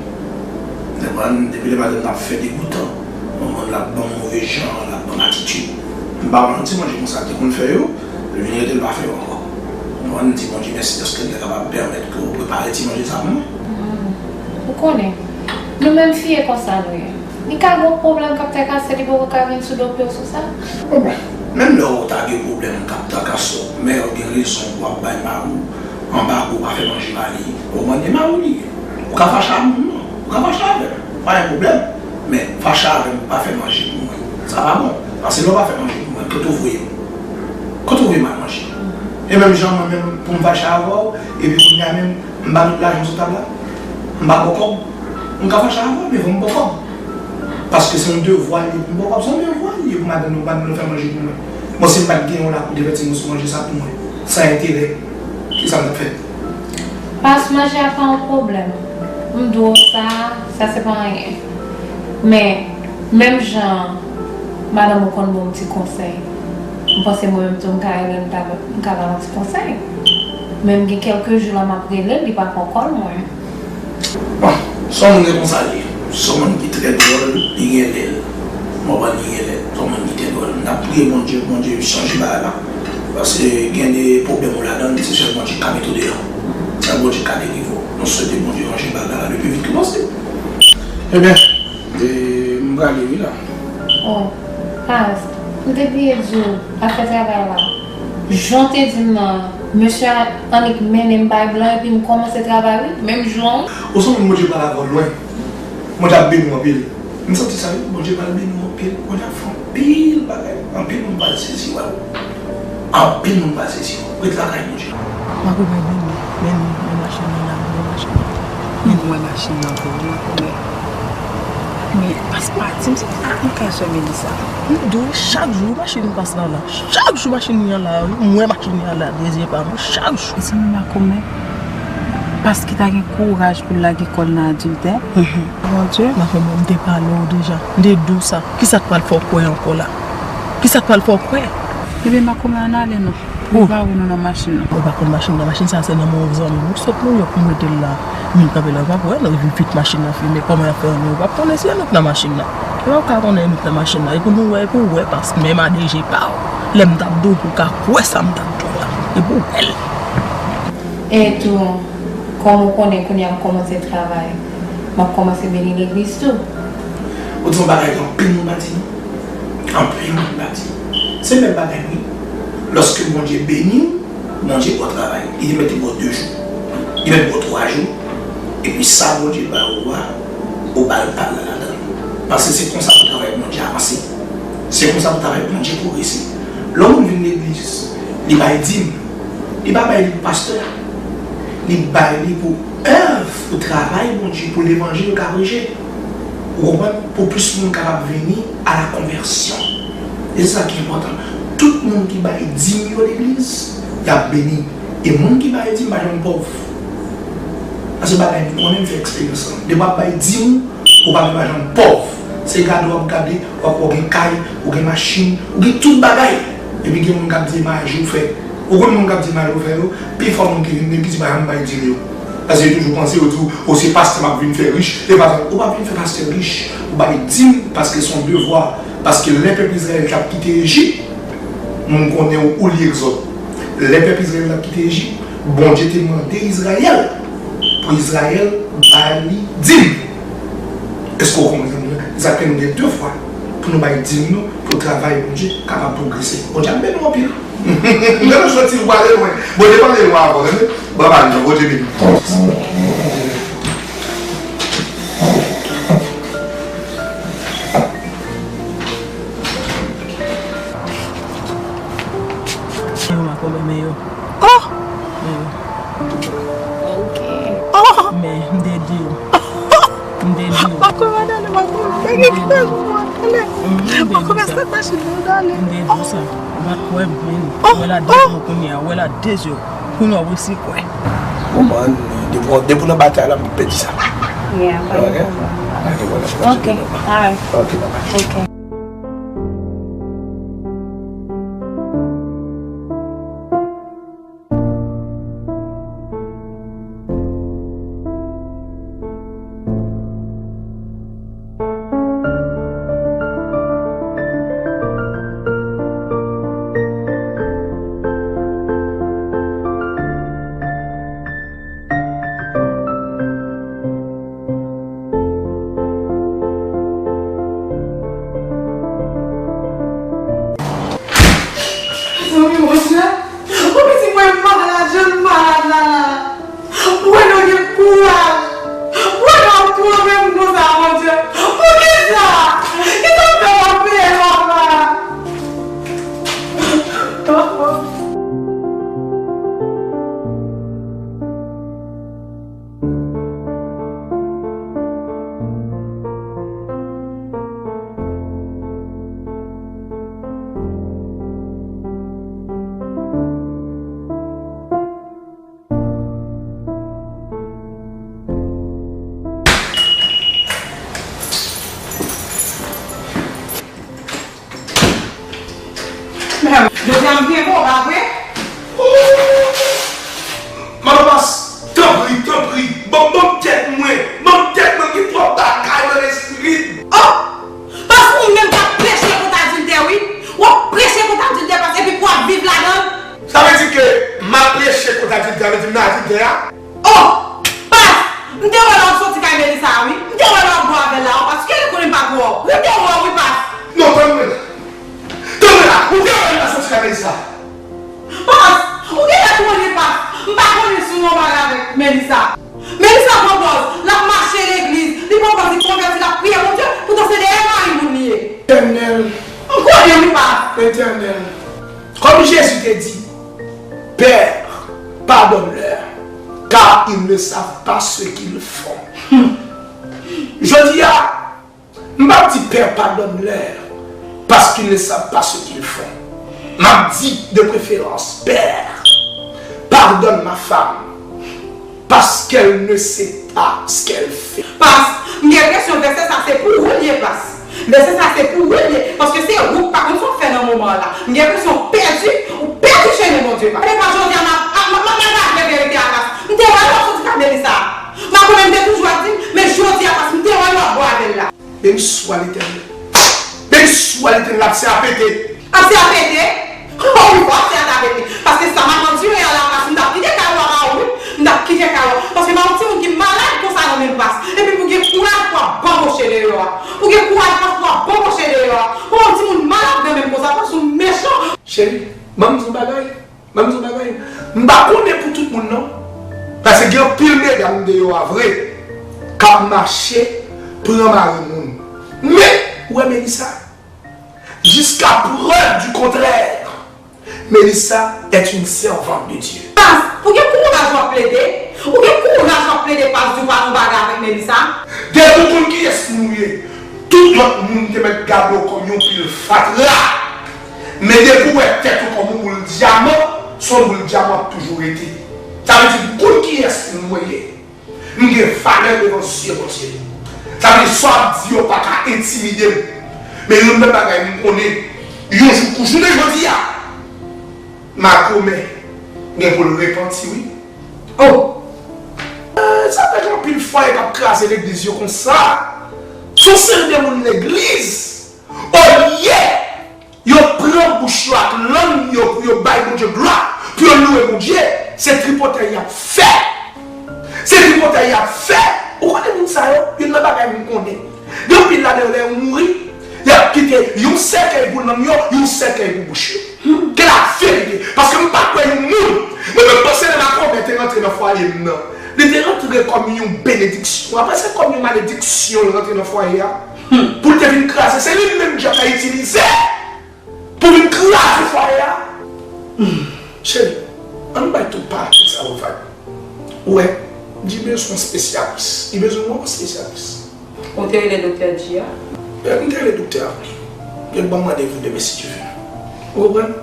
Depi, depi lè madanm nan ap fè degoutan, manman l ap ban m move jan, l ap ban m atitid. M pa manyen yon ti manje konsa, l te konn fè yo, l vin rete l pa fè yo ankò. Mwen m di Bondye mèsi dèske l te kapab pèmèt ke w prepare ti manje sa pou mwen. Hmm. Ou konnen, nou menm fi e konsa nou ye. Li ka gen yon pwoblèm k ap trakase, li poko ka vin sou do pye w sou sa. Bon, bon. Menm lè w ta gen pwoblèm k ap trakase w, men w gen rezon pou w ap bay mari w anba pou w pa fè manje ba li. Ou konprann, e mari w li ye. Ou ka fache ak moun nan, ou ka fache avè l, pa gen pwoblèm. Men fache avè m, pa fè manje pou mwen. Sa pa bon. Paske lè w pa fè manje pou mwen, kote w voye m? Kote w voye m al manje? E menm jan mwen menm, pou m fache avè w, epi kounye a menm, m ba tout lajan sou tab la? M pa ba w kòb? M ka fache avè w, men fò m ba w kòb. Paske se yon devwa li ye pou m ba w kòb, se yon devwa li ye pou madanm nan, madanm nan fè manje pou mwen. Bon, si m pa t gen yon lakou de fè ti moso manje sa pou mwen, san enterè, kisa m t ap fè? Pas, manje a pa yon pwoblèm. M di w sa, sa se pa anyen. Men, menm jan madanm ou konn ban w ti konsèy, m panse mwen menm tou m ka rele l, m ta, m ka ba l yon ti konsèy. Men m gen kèlke jou la m ap rele l, li pa pran kòl mwen. Bon, se yon moun ki konsa li ye. Se yon moun ki trè dwòl, li gen lè l. M konprann li gen lè l. Se yon moun ki trè dwòl. N ap priye Bondye, Bondye chanje bagay la. Paske gen de pwoblèm ou ladan l, ki se sèl Bondye k ka mete w deyò. Sèl Bondye k ka delivre w. Nou swete Bondye ranje bagay la le pli vit ke posib. Ebyen, e, m prale wi la. Oh, Paz, m te bliye di w, afè travay la. Jan w te di m nan, mesye a annik mennen m bay blan epi m kòmanse travay wi, menm jou an wi. Ou sanble Bondye pral avè w lwen. Bondye ap beni w anpil. M santi sa wi, Bondye pral beni w anpil. Bondye ap fè anpil bagay. Anpil moun pral sezi wè w. Anpil moun pral sezi w. Ret lakay Bondye. Makomè, men, men, men machin nan la, men machin nan. M wè machin nan vre wi, makomè. Men, Pas pati, m se pa nan kay sè Melissa. M di w, chak jou machin Pas nan la. Chak jou machin li an la, wi. M wè machin li an la, de zye pa m, chak jou. Se mwen makomè. Pas ki ta gen kouraj pou l lage kò l nan adiltè. Mon Dye. Makomè, m te pale w deja. M te di w sa. Kisa k pral fè w kwè ankò la? Kisa k pral fè w kwè? Ebyen, makomè, ann ale non. Ou pa wè nou nan machin nan. Ou pa konn machin nan. Machin sa se nan men yon zanmi m. Ou sot Nouyòk pou m rete l la. Moun kanpe la, ou pa wè, nou vin vit machin nan fini. Kòman y ap fè annik? Ou pa konnen si annik nan machin nan. Ou pa ka konnen annik nan machin nan. E pou nou wè, e pou w wè, paske menm A D G pa w. Lè m t ap di w pou w ka kwè sa m t ap di w la. E pou w wè l. E tou, kòm ou konnen kounye a m kòmanse travay, m ap kòmanse beni legliz tou. Ou di yon bagay ke anpil moun pa di non. Anpil moun pa di. Se bèl bagay wi. Lòske Bondye beni w, Bondye ba w travay. Li te mete ba w de jou. Li mete ba w twa jou. Epi sa Bondye ba ou a, ou ba l pa l la ladan l. Paske se konsa pou travay Bondye avanse. Se konsa pou travay Bondye pwogrese. Lè yon moun vin legliz, li bay dim, li pa bay li pou pastè. Li bay li pou èv, pou travay Bondye, pou levanjil ka preche. Ou konprann? Pou plis moun kapab vini a la konvèsyon. E se sa ki enpòtan. Tout moun ki bay dim yo legliz, y ap beni. E moun ki bay dim pa janm pòv. Paske bagay m konnen, m fè eksperyans lan. Depi w ap bay dim ou, ou pa dwe pa janm pòv. Se gade w ap gade, w ap wè w gen kay, ou gen machin, ou gen tout bagay. Epi gen moun k ap di maji ou fè. Ou konn moun k ap di maji ou fè yo, pifò moun ki vin legliz pa janm bay dim yo. Paske yo toujou panse, yo di w, o, se pastè m ap vin fè rich. E pa sa, ou pa vin fè pastè rich. Ou bay dim paske se yon devwa. Paske lè pèp Izrayèl t ap kite Ejip, moun konnen ou li Egzòd. Lè pèp Izrayèl t ap kite Ejip, Bondye te mande Izrayèl pou Izrayèl ba li dim. Èske w konprann, zanmi m? Sa fè nou gen de fwa pou nou bay dim nou, pou travay Bondye kapab pwogrese. Bondye ap beni w anpil. M te soti, m prale lwen. Bondye pale lwen avè w, tande? Baba, Bondye beni w. Yo makonbè men yo. Oh! Men yo. Ok. Oh! Men m te di w. M te di w. Makonbè nan makonbè. Gen ki fè mwen ale. Makonbè sa machin nan ale. M te di w sa. Ou pa t kwè m, men ou wè la de zye w kounye a, ou wè la de zye w. Kounye a w resi kwè. Ou konprann, depi, depi w nan batay la, m pèdi sa. Yeah, pa gen pwoblèm. Pa gen pwoblèm. Ok, alright. Ok, bye bye. Ok. Zanmi, monchè, ou piti mwen malad, jan m malad la la. Mwen gen kouraj. Mwen ap twonpe m konsa, Bondye. Poukisa? Kisa m fè w ap peye, papa? Jodi a m byen bon, pa vre? Manman Pas, tanpri, tanpri, ban, ban m tèt mwen, ban m tèt mwen, gen twòp bagay nan lespri m. Oh! Pas, ou menm k ap preche kont adiltè, wi. W ap preche kont adiltè, Pas, epi pou w ap viv ladan l. Sa vle di ke m ap preche kont adiltè, sa vle di m nan adiltè a? Oh! Pas! M te wè lè w ap soti kay Melissa a, wi. M te wè lè w ap bwè avè l la, wi, paske li konnen m pa kwè w. M te wè w, wi, Pas. Non, tann mwen la. Tann mwen la. Ou te wè lè m ap soti kay Melissa? Pas! Ou genlè konnen, Pas. M pa konnen si w anmare avèk Melissa. Melissa pran pòz, l ap mache legliz. Li pran pòz, li konvèti, l ap priye Bondye. Poutan se dèyè mari moun li ye. Etènèl. M konnen, wi, Pas. Etènèl. Comme Jésus te dit, Père, pardonne-leur, car ils ne savent pas ce qu'ils font. Jodi a, m p ap di, Père, pardonne-leur, parce qu'ils ne savent pas ce qu'ils font. M ap di, de préférence, Père, pardonne ma femme, parce qu'elle ne sait pas ce qu'elle fait. Pas, m gen enpresyon vèsè sa se pou ou l ye, Pas. Vèsè sa se pou ou l ye, paske se ou k pa konn sa w fè nan moman an la. M gen enpresyon w pèdi, ou pèdi chemen Bondye, Pas. Se pa jodi a m ap, ap, m ap, m ap, m ap avle verite a, Pas. M te wè lè w ap soti kay Melissa. Makomè m te toujou ap di m, men jodi a, Pas, m te wè lè w ap bwè avè l la. Beniswa Letènèl. Beniswa Letènèl, abse a pete. Abse a pete? Oh wi, fò abse a ta pete. Paske sa m ap andire a la, Pas, m t ap kite kay ou a ba ou, wi. M t ap kite kay ou a. Paske m pa yon timoun ki malad konsa nan menm, Pas. Epi pou gen kouraj pou w ap banboche deyò a. Pou gen kouraj, Pas, pou w ap banboche deyò a. Pou yon timoun malad nan menm konsa, Pas, ou mechan. Cheri, ban m di yon bagay. Ban m di yon bagay. M pa konnen pou tout moun, non. Paske gen anpil medam deyò a vre k ap mache pran mari moun. Men, ou wè Melissa, jusqu'à preuve du contraire, Melissa est une servante de Dieu. Pas, ou gen kouraj w ap plede? Ou gen kouraj w ap plede, Pas, di w pa nan bagay avèk Melissa? Depi w konn kiyès moun ou ye, tout lòt moun te mèt gade w kòm yon pil fatra. Men depi w wè tèt ou kòm yon boul dyaman, se yon boul dyaman w ap toujou rete. Sa vle di, m konn kiyès moun mwen ye. M gen valè devan zye Bondye. Sa vle di, sa w ap di yo pa ka entimide m. Men youn nan bagay m konnen, yon jou kou jounen jodi a, Makomè gen pou l repanti, wi. Oh! Eh, sa fè gen anpil fwaye k ap kraze legliz yo konsa. Se yon seri de moun legliz, olye yo pran bouch yo ak lang yo pou yo bay Bondye glwa, Pou yo louwe Bondye, se tripotay y ap fè. Se tripotay y ap fè. Ou konnen moun sa yo, youn nan bagay m konnen. Gen anpil ladan yo lè yo mouri, y ap kite yon sèkèy pou nanm yo, yon sèkèy pou bouch yo. Ke la verite. Paske m pa kwè yon moun, mwen menm panse lè makomè te rantre nan fwaye m nan. Li te rantre kòm yon benediksyon. Apre se kòm yon malediksyon l rantre nan fwaye a. Pou l te vin kraze. Se li menm dyab la itilize pou vin kraze fwaye a. Cheri, ann bay tout pati sa yo vag. Ou wè, Dji bezwen yon spesyalis. Li bezwen yon espesyalis. Ou te rele doktè Dji a? E, m te rele doktè a wi. Yo ban m randevou demen si Dye vle. Ou konprann?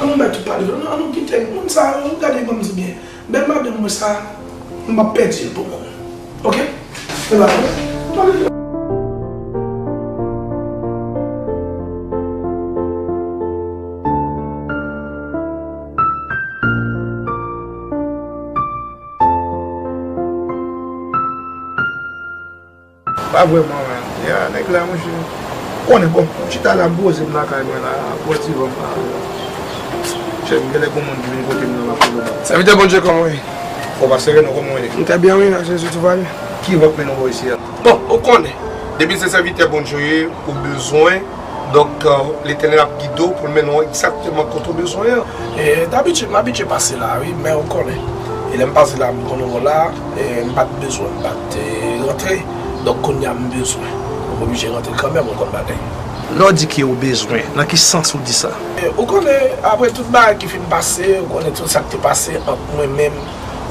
Ann bay tout pati. Ann, ann kite moun sa yo, gade ban m di byen. Bèl madanm mwen sa, m p ap pèdi l pou moun. Oke? E ba, pale. Pa vrèman, man. Ya, nèg la, monchè. Konnen, bon, m chita la, m poze m lakay mwen la, bò divan m la. Chè, m genlè gon moun ki vin kote m nan, m ap pale. Sèvitè Bondye, kòman w ye? Bon, pastè Reno, kòman w ye? M trè byen, wi, nan Jezi, tout va byen. Ki vant mennen w bò isi a? Bon, ou konnen, depi se sèvitè Bondye w ye, ou bezwen, donk, euh, Letènèl ap gide w pou l mennen w egzakteman kote w bezwen an. E, dabitid, m abitye pase la, wi, men ou konnen. E lè m pase la, m konnen w la, e m pa t bezwen, m pa t, e, rantre. Donk, kounye a m bezwen. M oblije rantre kanmenm, ou konn bagay. Lè w di ke w bezwen, nan ki sans ou di sa? E, ou konnen, apre tout bagay ki fin pase, ou konnen tout sa k te pase ant mwen menm,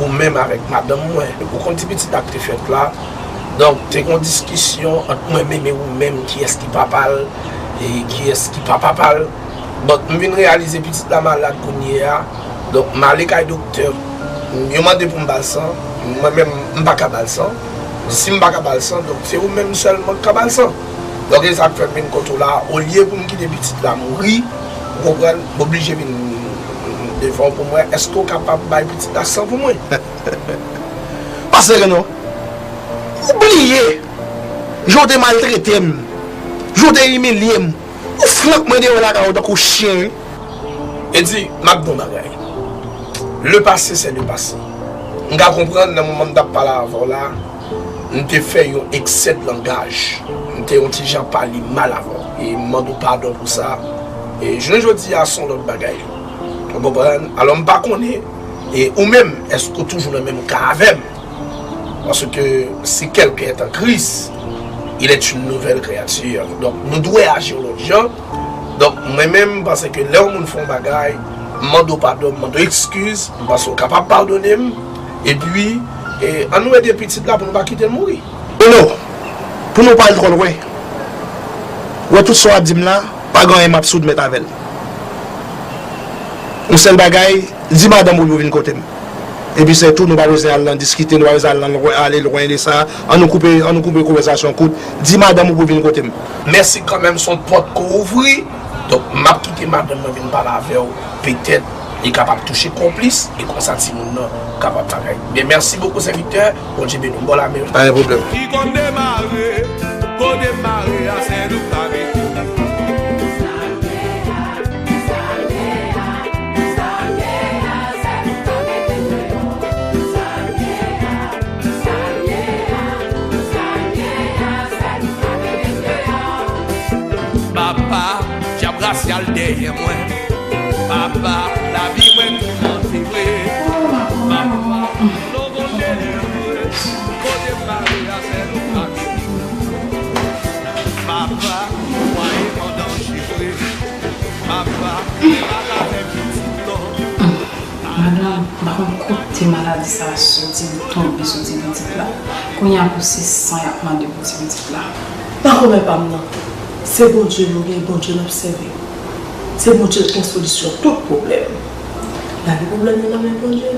ou menm avèk madanm mwen. Ou konn ti pitit la k te fèt la. Donk, te gen yon diskisyon ant mwen menm e ou menm, kiyès ki papa l, e kiyès ki pa papa l. Donk, m vin reyalize pitit la malad kounye a. Donk, m ale kay doktè. Yo mande pou m ba l san. Mwen menm, m pa ka ba l san. Si m pa ka ba l san, donk, se ou menm sèlman k ka ba l san. Donk, e sa k fè m vin kote w la. Olye pou m kite pitit la mouri, ou konprann, m oblije vin devan w pou m wè èske w kapab bay pitit la san pou mwen. Pastè Reno, ou bliye jan w te maltrete m, jan w te imilye m, ou flank mwen deyò lakay ou tankou chen, wi. Edi, m ap di w yon bagay. Le passé, c'est le passé. M ka konprann nan moman m t ap pale avè w la, m te fè yon eksè de langaj. M te yon ti jan pale mal avè w. E m mande w padon pou sa. E jounen jodi a, se yon lòt bagay. Ou konprann? Alò, m pa konnen. E ou menm, èske w toujou nan menm ka avè m? Paske si quelqu'un est en Christ, il est une nouvelle créature. Donk, nou dwe aji yon lòt jan. Donk, mwen menm, m panse ke lè yon moun fè yon bagay, m mande w padon, m mande w ekskiz, m panse w kapab padone m. Epi, e, ann nou ede pitit la pou nou pa kite l mouri. Eno, pou nou pa al twò lwen, wè tout sa w ap di m la, pa gen anyen m ap soudmèt avè l. Yon sèl bagay, di madanm ou pou vin kote m. Epi se tou, nou pa bezwen al nan diskite, nou pa bezwen al nan lwen, ale lwen de sa. Ann nou koupe, ann nou koupe konvèsasyon kout. Di madanm ou pou vin kote m. Mèsi kanmenm, se yon pòt ke w ouvri. Donk, m ap kite madanm mwen vin pale avè w. Petèt, li kapab touche konplis, e konsa timoun nan kapab bagay. Men mèsi bokou, sèvitè. Bondye beni w. Bon, la men. Pa gen pwoblèm. Ki konn demare, ko demare a, se nou k ta mete. Papa, dyab rasyal dèyè mwen. Papa, lavi mwen toumante vre. Papa, nou voye mwen. Kote m pare a sèl ou pa vini. Papa, fwaye m an danje vre. Papa, m pa ka fè pitit non. Madanm, m pa konn kote maladi sa a soti, li tonbe sou ti pitit la. Kounye a pou se san y ap mande pou ti pitit la. Makomè pa m nan, se Bondye nou gen, Bondye n ap sèvi. Se Bondye k gen solisyon tout pwoblèm. Lage pwoblèm yo nan men Bondye,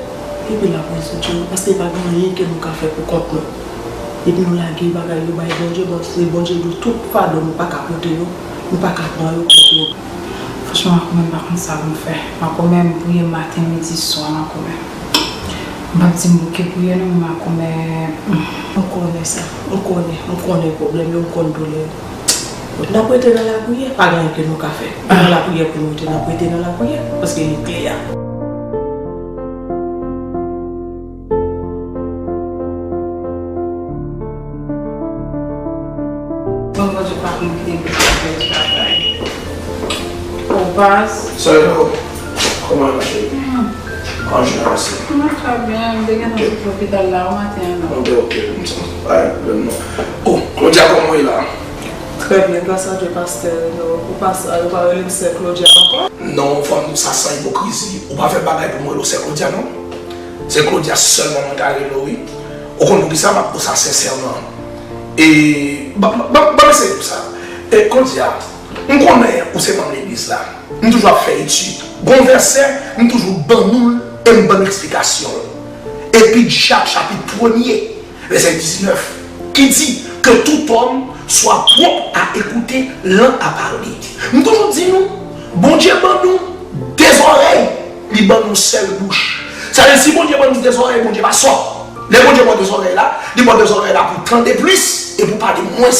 epi l ap rezoud yo, paske pa gen anyen ke nou ka fè pou kont nou. Epi nou lage bagay yo bay Bondye, bon, se Bondye di tout fado nou pa ka pote yo, nou pa ka pran yo kont nou. Franchman, makomè, m pa konn sa pou m fè. Makomè, m priye maten, midi, swa, makomè. M p ap di m bouke priye non, men makomè, hmm. M konnen sa. M konnen, m konnen pwoblèm yo, m konn doulè yo. N ap rete nan lapriyè, pa gen anyen ke nou ka fè. Nan lapriyè pou nou rete, n ap rete nan lapriyè, paske li klè a. Bon, Bondye pa konn ki depi sa fè travay. Ou pas. Salut, Nao. Comment vas-tu? Hmm. Comment je vais? Mwen trè byen, m te gentan sot lopital la o maten an, non. Ok, ok, konsa. Pa gen pwoblèm, non. Oh, Claudia, kòman w ye la? Trè byen, gras a Dye, pastè. Non, ou pas, ou pa rele m sè Claudia ankò? Non, fò m di w sa san ipokrizi. Ou pa fè bagay pou m rele w sè Claudia, non. Se Claudia sèlman mwen ka rele w, wi. Ou konn poukisa m ap di w sa sensèman. E, ban, ban, ban m eseye di w sa. E, Claudia, m konnen ou se manm legliz la. M toujou ap fè etid. Gon vèsè, m toujou ban nou l e m ban nou eksplikasyon l. Epi Jak chapit premye, vèsè diznèf, ki di, que tout homme soit prompt à écouter l'un à parler. M toujou di nou, Bondye ban nou de zòrèy, li ban nou sèl bouch. Sa vle di, si Bondye ban nou de zòrèy, Bondye pa sòt. Lè Bondye ba w de zòrèy la, li ba w de zòrèy la pou w tande plis e pou w pale mwens.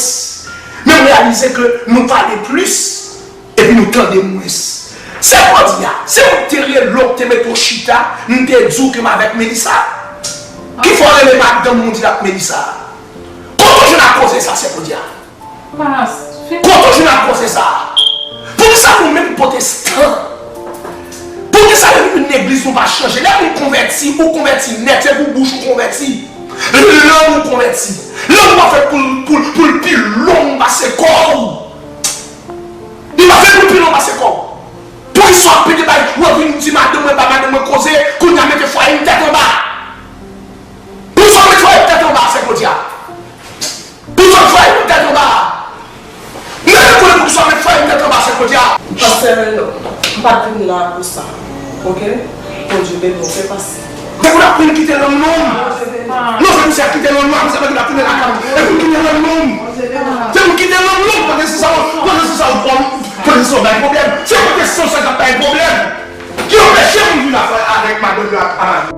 Men m reyalize ke nou pale plis epi nou tande mwens. Sè Claudia, se ou k te rele w, k te mete w chita, m te di w ke m avèk Melissa. Ki fè w rele madanm ou di l ak Melissa? Kote w jwenn ak koze sa, sè Claudia? Pas, fin. Kote w jwenn ak koze sa? Poukisa nou menm pwotestan? Poukisa lè nou vin legliz nou pa chanje? Lè moun konvèti, ou konvèti nèt, se pou bouch ou konvèti. Lang ou konvèti. Lang ou pa fèt pou, pou, pou l pi long pase kò w. Li pa fèt pou l pi long pase kò w. Poukisa w ap pede bay, w ap vin di madanm mwen, bay madanm mwen koze, kounye a mete fwaye m tèt anba? Poukisa w mete fwaye m tèt anba, sè Claudia? Poukisa w fwaye m tèt anba? Mwen menm konnen poukisa w mete fwaye m tèt anba, sè Claudia. Pastè Reno, m pa t vin la pou sa. Ok? Bondye beni w, ok, pastè. Se pou n ap vin kite lang nou. Non, se pou sa kite lang nou, se pou n ap tounen lakay. Se pou n kite lang nou. Se pou n kite lang nou, pwotestan sa, pwotestan sa, pwotestan sa bay pwoblèm. Se pwotestan sa k ap bay pwoblèm. Ki anpeche moun vin afè avèk madanm yo ak, ak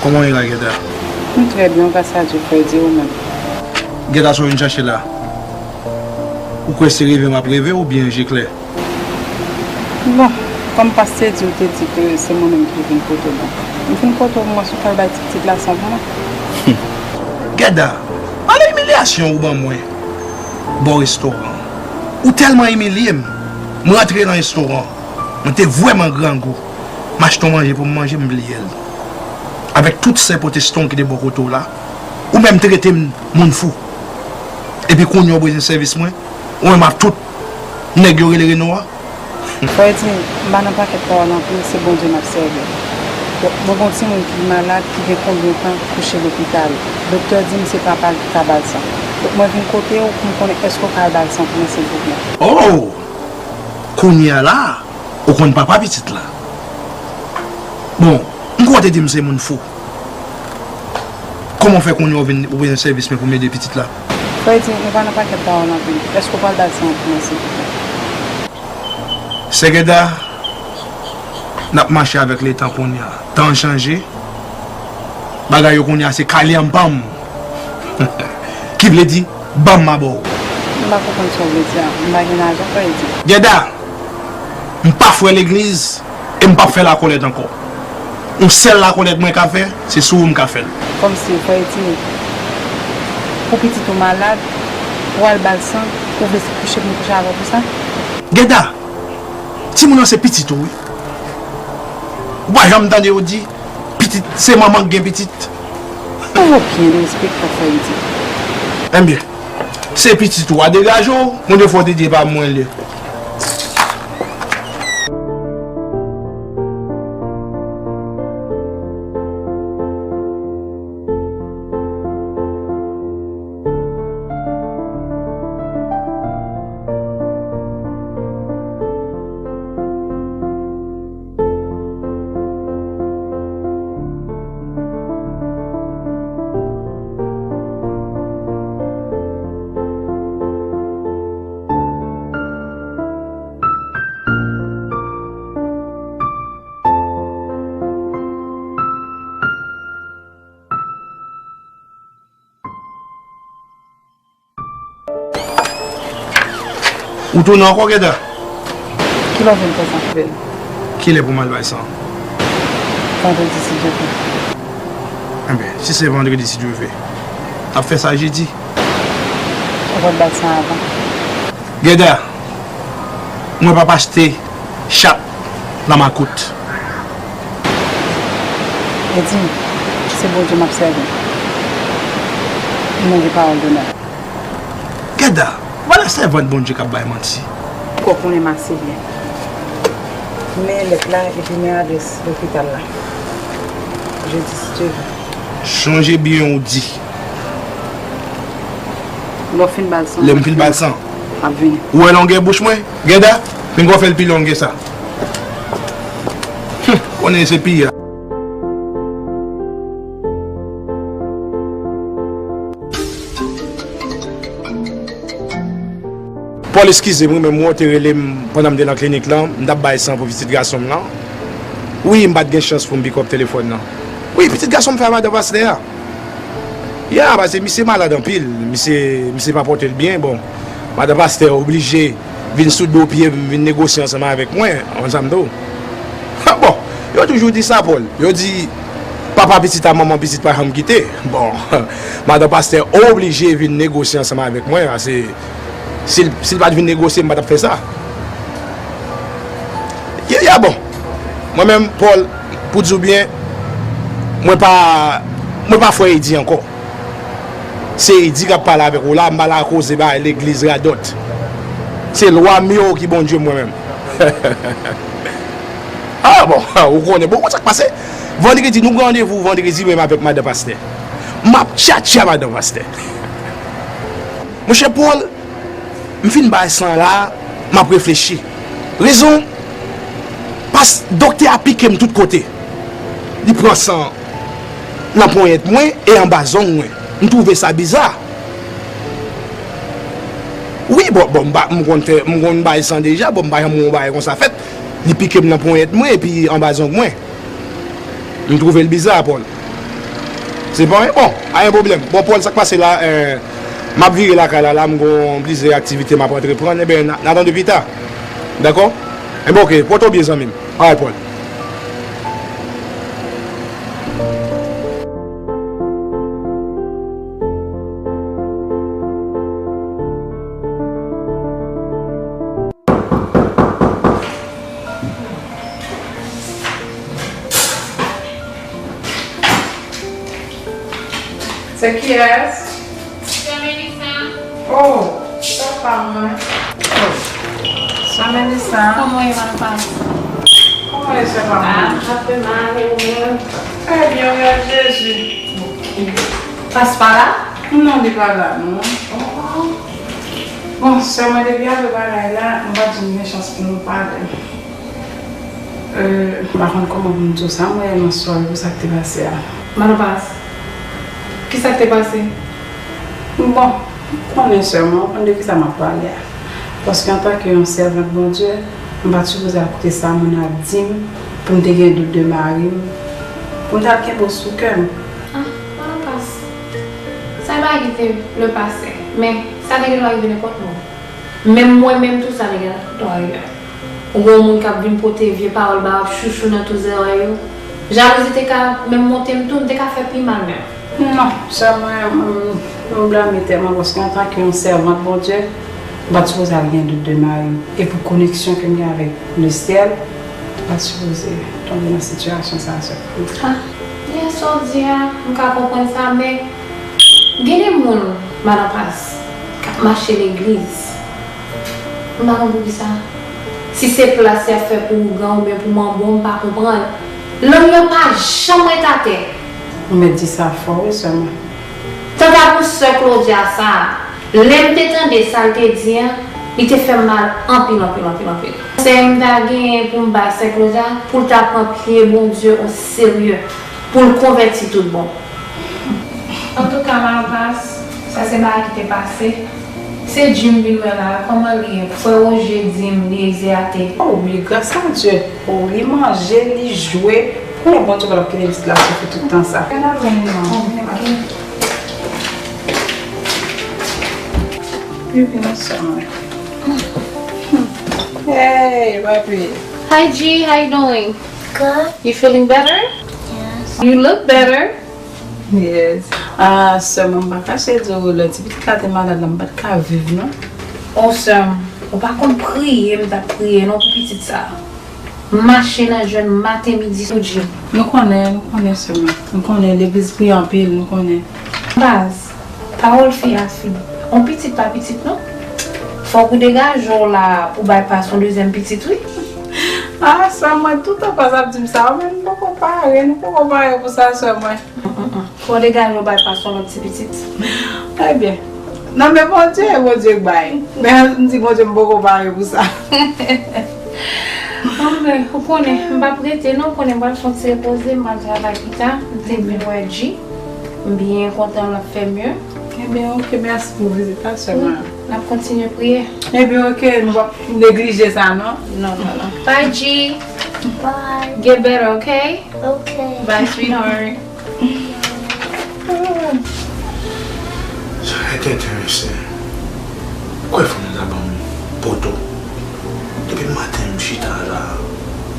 Kòman w ye la, Gèda? M trè byen, gras a Dye, frè Di, ou menm? Gèda, sa w vin chache la? Ou kwè se reve m ap reve oubyen je klè? Bon, kòm pastè Di w te di ke se mwen menm ki vin kote w, bon, m vin kote w, mwen sou kal bay ti pitit la san pou mwen. Gèda, pale imilyasyon ou ban mwen bò restoran. Ou tèlman imilye m, m rantre nan restoran, mwen te vrèman grangou. M achte yon manje pou m manje, m bliye l. Avèk tout sè pwotestan ki te bò kote w la, ou menm trete m moun fou. Epi kounye a w bezwen sèvis mwen, ou menm ak tout nèg yo rele Reno a. Frè Di, m pa nan pakèt pawòl anpil, se Bondye m ap sèvi. Bon, mwen gen yon timoun ki malad, ki gen konbyen tan kouche lopital. Doktè di m se papa l ki ka ba l san. Donk, mwen vin kote w pou m konnen èske w ka al ba l san pou mwen, silvouplè. Oh! Kounye a la, ou konn papa pitit la. Bon, m kwè w te di m se moun fou. Kòman w fè kounye a w vin, ou bezwen sèvis mwen pou m ede pitit la? Frè Di, nou pa nan pakèt pawòl anpil. Èske w pral ba l san pou mwen, silvouplè? Sè Gèda, n ap mache avèk letan kounye a. Tan an chanje. Bagay yo kounye a se kalyanpam. Ki vle di, ban m m a ba w. M pa konprann sa w vle di a. M pa gen lajan, frè Di. Gèda, m pa frè legliz e m p ap fè lakòlèt ankò. Yon sèl lakòlèt mwen ka fè, se sou ou m ka fè l. Kòmsi, frè Di, pou pitit ou malad, ou al ba l san, ou vle kouche pou m kouche avè w pou sa? Gèda, timoun nan se pitit ou, wi. Ou pa janm tande yo di, pitit, se manman k gen pitit. Ou byen derespektan, frè Di. Enben, se pitit ou a degaje w, mwen de fwa w te di e pa mwen l ye. Ou tounen ankò, Geda? Kilè w vin fè san avè l? Kilè pou m al bay san? Vandredi, si Dye vle. Enben, si se vandredi, si Dye vle, n ap fè sa jedi. Ou pral bay san avan? Geda, mwen p ap achte chat nan makout. Edi, se Bondye m ap sèvi. Mwen gen pawòl donè. Geda, vwala sèvant Bondye k ap bay manti. Ou konnen m ase byen. Men lèt la epi men adrès lopital la. Jedi, si Dye vle. Chonje byen ou di. Lè w fin ba l san. Lè m fin ba l san. M ap vini. Ou wè longè bouch mwen? Geda, men gwo fè l pi long ke sa. Hum, konnen se piya. Paul, eskize m wi, men mwen w te rele m pandan m te nan klinik lan, m t ap bay san pou pitit gason m lan. Wi, m pa t gen chans pou m pick up telefòn nan. Wi, pitit gason m fè a madan pastè a. Ya, paske misye malad anpil, misye, misye pa pote l byen, bon, madan pastè oblije vin sou do pye m, vin negosye ansanm avèk mwen, w konn sa m di w. Bon, yo toujou di sa, Paul. Yo di, papa pitit a manman pitit pa janm kite. Bon, madan pastè oblije vin negosye ansanm avèk mwen, paske si l, si l pa t vin negosye, m pa t ap fè sa. Ya, ya, bon. Mwen menm, Paul, pou di w byen, mwen pa, mwen pa frè Edi ankò. Se Edi k ap pale avèk ou la, m pa la koze bagay legliz radòt. Se lwa m yo ki Bondye m mwen menm. Ah bon, ou konnen. Bon, ou konn sa k pase? Vandredi, nou gen randevou vandredi menm avèk madan pastè. M ap tchatcha madan pastè. Monchè Paul, m fin bay san la, m ap reflechi. Rezon, pas doktè a pike m tout kote. Li pran san nan ponyèt mwen e anba zong mwen. M twouve sa biza. Wi, bon, bon, m pa, m konn fè, m konn bay san deja, bon, m pa janm wè yon bagay konsa fèt. Li pike m nan ponyèt mwen epi anba zong mwen. M twouve l biza, Paul. Se pa anyen, bon, pa gen pwoblèm. Bon, Paul, sa k pase la, eh, m ap vire lakay la, la, m gon plizyè aktivite m ap antreprann, enben, n a, n a tande pita. Dakò? Enben, oke, pòte w byen, zanmi m. Alright, Paul. Se kiyès? Se Melissa. Oh, se pa mwen. Oh, se Melissa. Kòman w ye, madan Pas? Kòman w ye, se pa mwen? Ah, m ap fè mal, e ou menm? Trè byen, mèsi Jezi. Ok. Pas pa la? Non, li pa la, non. Oh. Bon, sè mwen, depi apre bagay la, nou pa t janm gen chans pou nou pale. Euh, m pa konn kòman pou m di w sa, m reyèlman sòri pou sa k te pase a. Madan Pas, kisa k te pase? Bon, ou konnen sè mwen, ou konn de kisa m ap pale a. Paske antanke yon sèvant Bondye, m pa t sipoze ap koute sa moun ap di m, pou m te gen dout de mari m, pou m t ap kenbe w sou kè m. Ah, madan Pas, sa va rive le pase, men sa te gen dwa rive nenpòt moun. Menm mwen menm tou, sa te gen dwa rive. Ou gen yon moun k ap vin pote vye pawòl ba w, ap chouchou nan tout zòrèy ou. Jalouzi te ka menm monte m tou, m te ka fè pi mal menm. Non, sè mwen, m, m blame tè mwen, paske antanke yon sèvant Bondye, m pa t sipoze ap gen dout de mari m. E pou koneksyon ke m gen avèk lesyèl, m pa t sipoze tonbe nan sitiyasyon sa a, sè. Ah, byen sa w di a, m ka konprann sa, men gen de moun, madan Pas, k ap mache legliz. M pa konn poukisa. Si se plas y ap fè pou ougan oubyen pou manbo, m pa konprann. Lang yo pa janm ret atè. Ou mèt di sa fò, wi, sè mwen. Tanta pou sè Claudia sa a, lè m te tande sa l te di a, li te fè m mal anpil, anpil, anpil, anpil. Konsèy m ta genyen pou m bay sè Claudia, pou l ta pran pye Bondye o serye, pou l konvèti tout bon. Antouka, Madan Pas, sa se bagay ki te pase. Se Jim vin wè la, kòman li ye? Frè Roger di m li egzeyate. Oh wi, gras a Dye. Oh, li manje, li jwe. Konnen Bondye pa t ap kite pitit la soufri tout tan sa. Gad avè m non. Wi, wi, non, sè mwen. Hey, papi. Hi, G. How you doing? Good. You feeling better? Yes. You look better. Yes. Ah, sè mwen, m pa kache di w, lè ti pitit la te malad la, m pa t ka viv, non. Oh, sè m, ou pa konn priye m t ap priye, non, pou pitit sa. M mache nan jèn maten, midi, sou G. Nou konnen, nou konnen, sè mwen. Nou konnen, legliz priye anpil, nou konnen. Baz, pawòl fi a fin. On pitit pa pitit, non. Fòk ou degaje w la pou bay pas on dezyèm pitit, wi. Ah, sè mwen, toutan pas ap di m sa, men m poko pare, nou poko pare pou sa, sè mwen. Fò w degaje w bay pas on lòt ti pitit. Ebyen, nan men Bondye, Bondye k bay. Men m di Bondye m poko pare pou sa. Anben, ou konnen, m p ap rete non, ou konnen m pral fè on ti repoze, m pral travay pita, m te vin wè G. M byen kontan l ap fè mye. Ebyen, oke, mèsi pou vizit la, sè mwen. N ap kontinye priye. Ebyen, oke, nou p ap neglije sa, non? Non, non, non. Bye, G. Bye. Get better, okay? Okay. Bye, sweetheart. Sa rete enteresan. Kwè fanm nan ta ban m poto. Depi maten m chita la,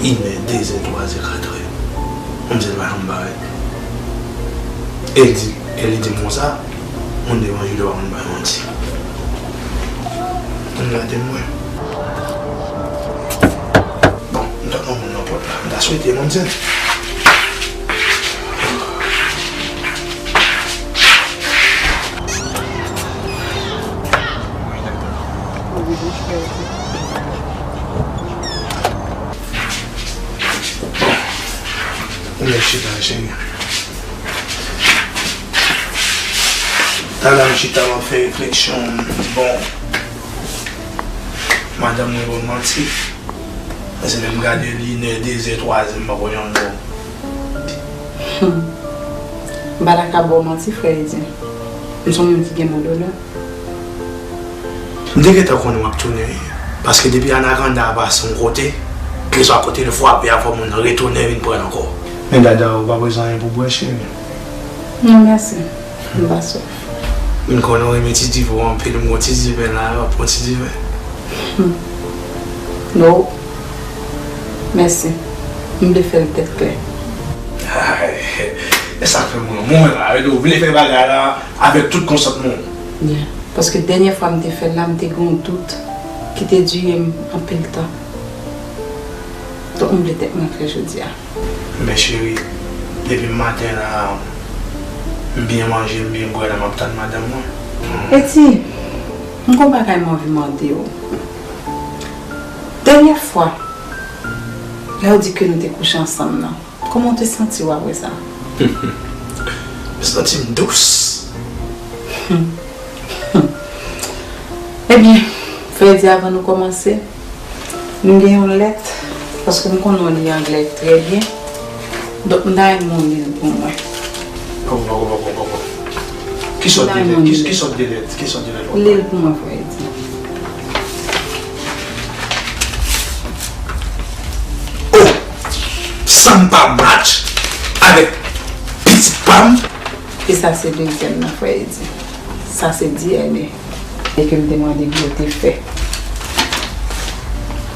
inè, dezè, twazè, katrè. Manmzèl pa janm parèt. E l di, e li di m konsa, moun devan Jide pa konn bay manti. Moun gade m, wi. Bon, m t ap nan moun nan pòt la. M ta swete manmzèl. Ou mèt chita, cheri. Talè m chita, m ap fè refleksyon, m di, bon, madanm mwen ban m manti. Paske lè m gade li, inè, dezè, twazè, m poko janm wè w. Hmm. M pa ta ka ba w manti, frè Edi. M se yon moun ki gen mo donè. M te gentan konnen w ap tounen, paske depi Anakanda a pase yon kote, keswa kote l frape a, fò moun nan retounen vin pran l ankò. Men dada, ou pa bezwen anyen pou bwè, cheri? Non, mèsi. M pa swaf. M konnen w renmen ti diven w anpil, m gon ti diven la, w ap pran ti diven. Hmm. No. Mèsi. M vle fè l tèt klè. Ay, e sa k fè m renmen w la, ou vle fè bagay la avèk tout konsantman w. Yeah. Paske dènyè fwa m te fè l la, m te gen yon dout ki te dire m anpil tan. Donk, m vle tèt mwen klè jodi a. Men cheri, depi maten la, m byen manje, m byen bwè la, m ap tann madanm mwen. Eti, m gon bagay m anvi mande w. Dènyè fwa, lè w di ke nou te kouche ansanm nan, kòman w te santi w apre sa? M santi m dous. Ebyen, Fredi, avan nou kòmanse, m gen yon lèt, paske m konnen w li anglè trè byen. Donk, m ta renmen w li l pou mwen. Poko, poko, poko, poko. Ki sòt de lèt? Ki, ki sòt de lèt? Ki sòt de lèt w ap pale? Li l pou mwen, Fredi. Oh! Sa m pa match avèk pitit pa m. E sa se dezyèm nan, Fredi. Sa se D N A. E ke m te mande pou yo te fè.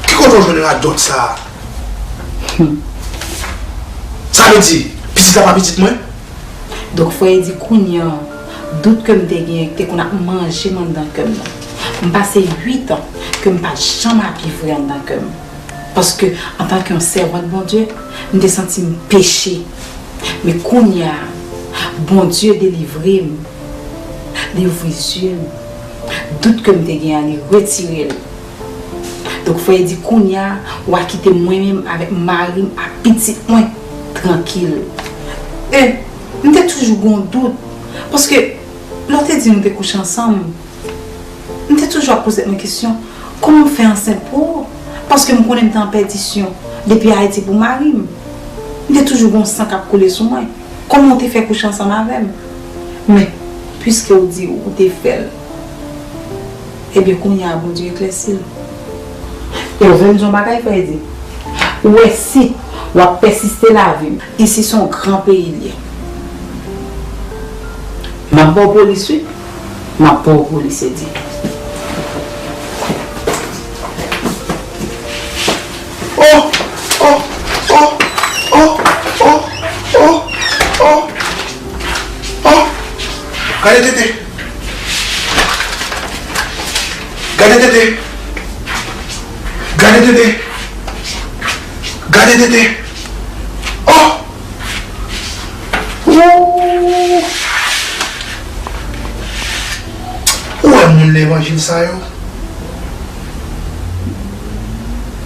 Ki kote w jwenn radòt sa a? Hmm. Sa vle di, pitit la pa pitit mwen? Donk, Fredi, kounye a, dout ke m te genyen, ki te konn ap manje m anndan kè m nan. M pase uit an ke m pa t janm ap vre anndan kè m. Paske, antanke yon sèvant Bondye, m te santi m peche. Men kounye a, Bondye delivre m. Li ouvri zye m. Dout ke m te gen an, li retire l. Donk, Fredi, kounye a, w a kite mwen menm avèk mari m ak pitit mwen trankil. E, m te toujou gen yon dout. Paske, lè w te di nou te kouche ansanm, m te toujou ap poze tèt mwen kesyon, kòman w fè ansent pou ou? Paske m konnen m te an pèdisyon depi Ayiti pou mari m. M te toujou gen yon san k ap koule sou mwen. Kòman w te fè kouche ansanm avè m? Men, piske w di ou te fè l, ebyen, kounye a, Bondye eklèsi l. E w vle m di w yon bagay, Fredi? Ou wè, si w ap pèsiste lavi m, isi se yon gran peyi l ye. M ap ba w polis, wi. M ap ba w polis, Edi. Gade tete. Gade tete. Gade tete. Gade tete. Oh! Woo! Ou wè moun levanjil sa yo?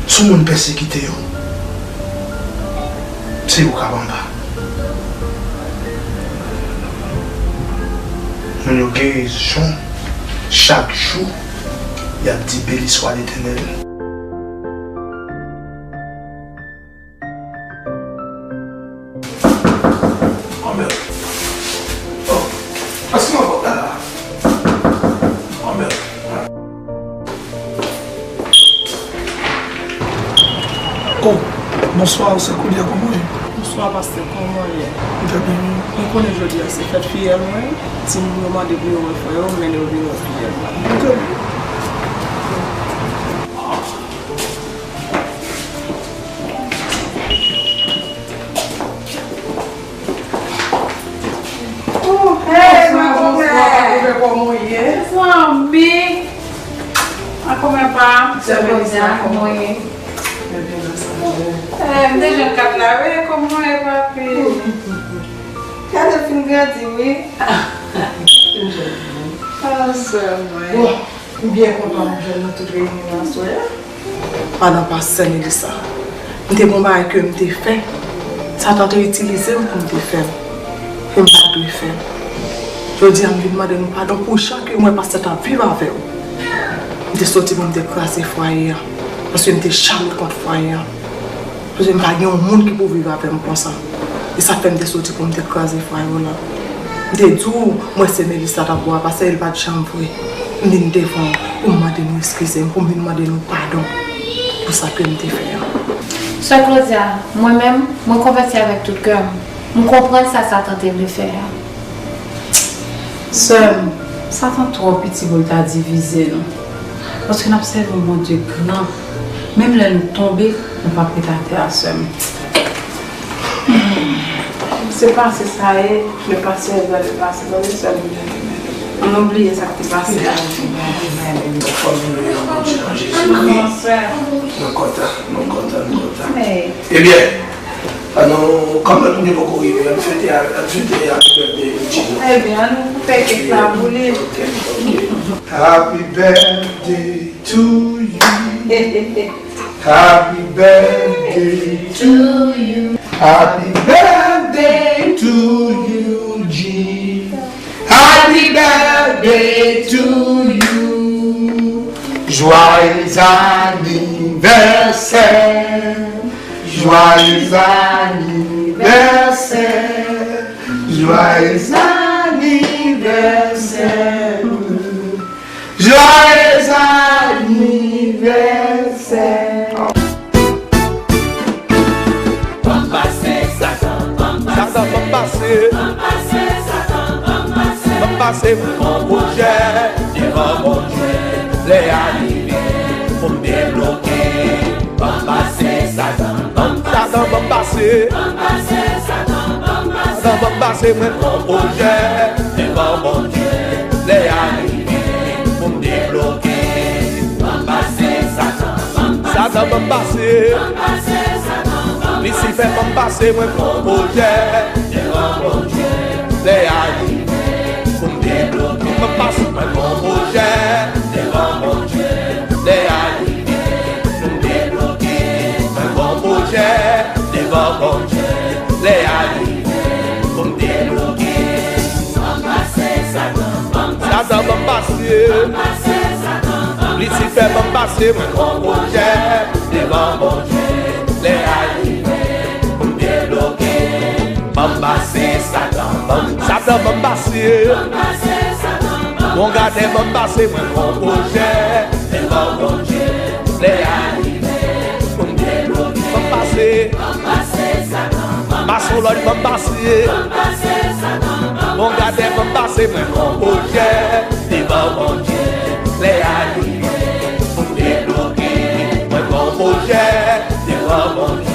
Sou moun pèsekite yo, se yo k ap anba. Moun yo gen rezon, chak jou, y ap di, "Beni swa Letènèl." Oh, merde. Oh, paske mwen pòt la. Oh, merde. Oh, bonswa, sè Claudia, kòman w ye? Bonswa, pastè, kòman w ye? M trè byen, wi. Ou konnen jodi a se fèt fiyèl mwen, timoun yo mande pou yo wè frè yo, m mennen yo vin wè fiyèl mwen. M trè byen. Oh, hey, ma kòmè! Bonswa, kòmè, kòman w ye? Zanmi! Ma kòmè pa. Sè Melissa, kòman w ye? Mwen byen, mèsi. Eh, m te jwenn kat la, wi, kòman w ye, papi? Kat la fin grandi, wi. Fin jwenn mwen. Ah, sè mwen. Bon. M byen kontan m jwenn nou tout reyini nan aswè a. Madan pastè Melissa, m te gen yon bagay ke m te fè. Satan te itilize m pou m te fè l. E m pa t dwe fè l. Jodi a, m vin mande nou padon pou jan ke m wè pastè t ap viv avè w. M te soti pou m te kraze fwaye a. Paske m te chame kont fwaye a. Paske m pa gen yon moun ki pou viv avè m konsa. E sa k fè m te soti pou m te kraze fwaye w la. M te di w, mwen se Melissa t ap bò a, paske l pa t janm vre. M vin devan w pou m mande nou eskize m, pou m vin mande nou padon pou sa ke m te fè a. Sè Claudia, mwen menm, mwen konvèti avèk tout kè m. M konprann sa Satan te vle fè a. Sè m, Satan twò piti pou l ta divize nou. Paske n ap sèvi yon Bondye gran. Menm lè nou tonbe, nou p ap ret atè a, sè m. Se pase sa ye, le passé est dans le passé, tande, sè m. Ann oubliye sa k te pase a. Mwen kontan, mwen kontan, mwen kontan. Ebyen, An nou, kanmenm li poko rive, ann fete, ann fete happy birthday Richie, non? Ebyen, ann koupe kèk la pou li. Ok, ok. Happy birthday to you. Happy birthday to you. Happy birthday to you, G. Happy birthday to you. Joyeux anniversaire. Joyeux anniversaire. Joyeux anniversaire. Joyeux anniversaire. Ban m pase, Satan, ban m pase. Satan, ban m pase. Ban m pase, Satan, ban m pase. Ban m pase, mwen gon pwojè devan Bondye. Lè a rive pou m debloke. Ban m pase, Satan, ban m pase. Satan, ban m pase. Ban m pase, Satan, ban m pase. Satan, ban m pase, mwen gon pwojè devan Bondye. Lè a rive pou m debloke. Ban m pase, Satan, ban m pase. Satan, ban m pase. Ban m pase, Satan, ban m pase. Lisifè, ban m pase, mwen gon pwojè devan Bondye. Lè a rive pou m debloke. Ban m pase, mwen gon pwojè devan Bondye. Lè a rive pou m debloke. Mwen gon pwojè devan Bondye. Lè a rive pou m debloke. Ban m pase, Satan, ban m pase. Satan, ban m pase. Ban m pase, Satan, ban m pase. Lisifè, ban m pase, mwen gon pwojè devan Bondye. Lè a rive pou m debloke. Ban m pase, Satan, ban m pase. Satan, ban m pase. Ban m pase, Satan, ban m pase. Bon gadè, ban m pase, mwen gon pwojè devan Bondye. Lè a rive pou m debloke. Ban m pase. Ban m pase, Satan, ban m pase. Mason lòj, ban m pase. Ban m pase, Satan, ban m pase. Bon gadè, ban m pase, mwen gon pwojè devan Bondye. Lè a rive pou m debloke. Mwen gon pwojè devan Bondye.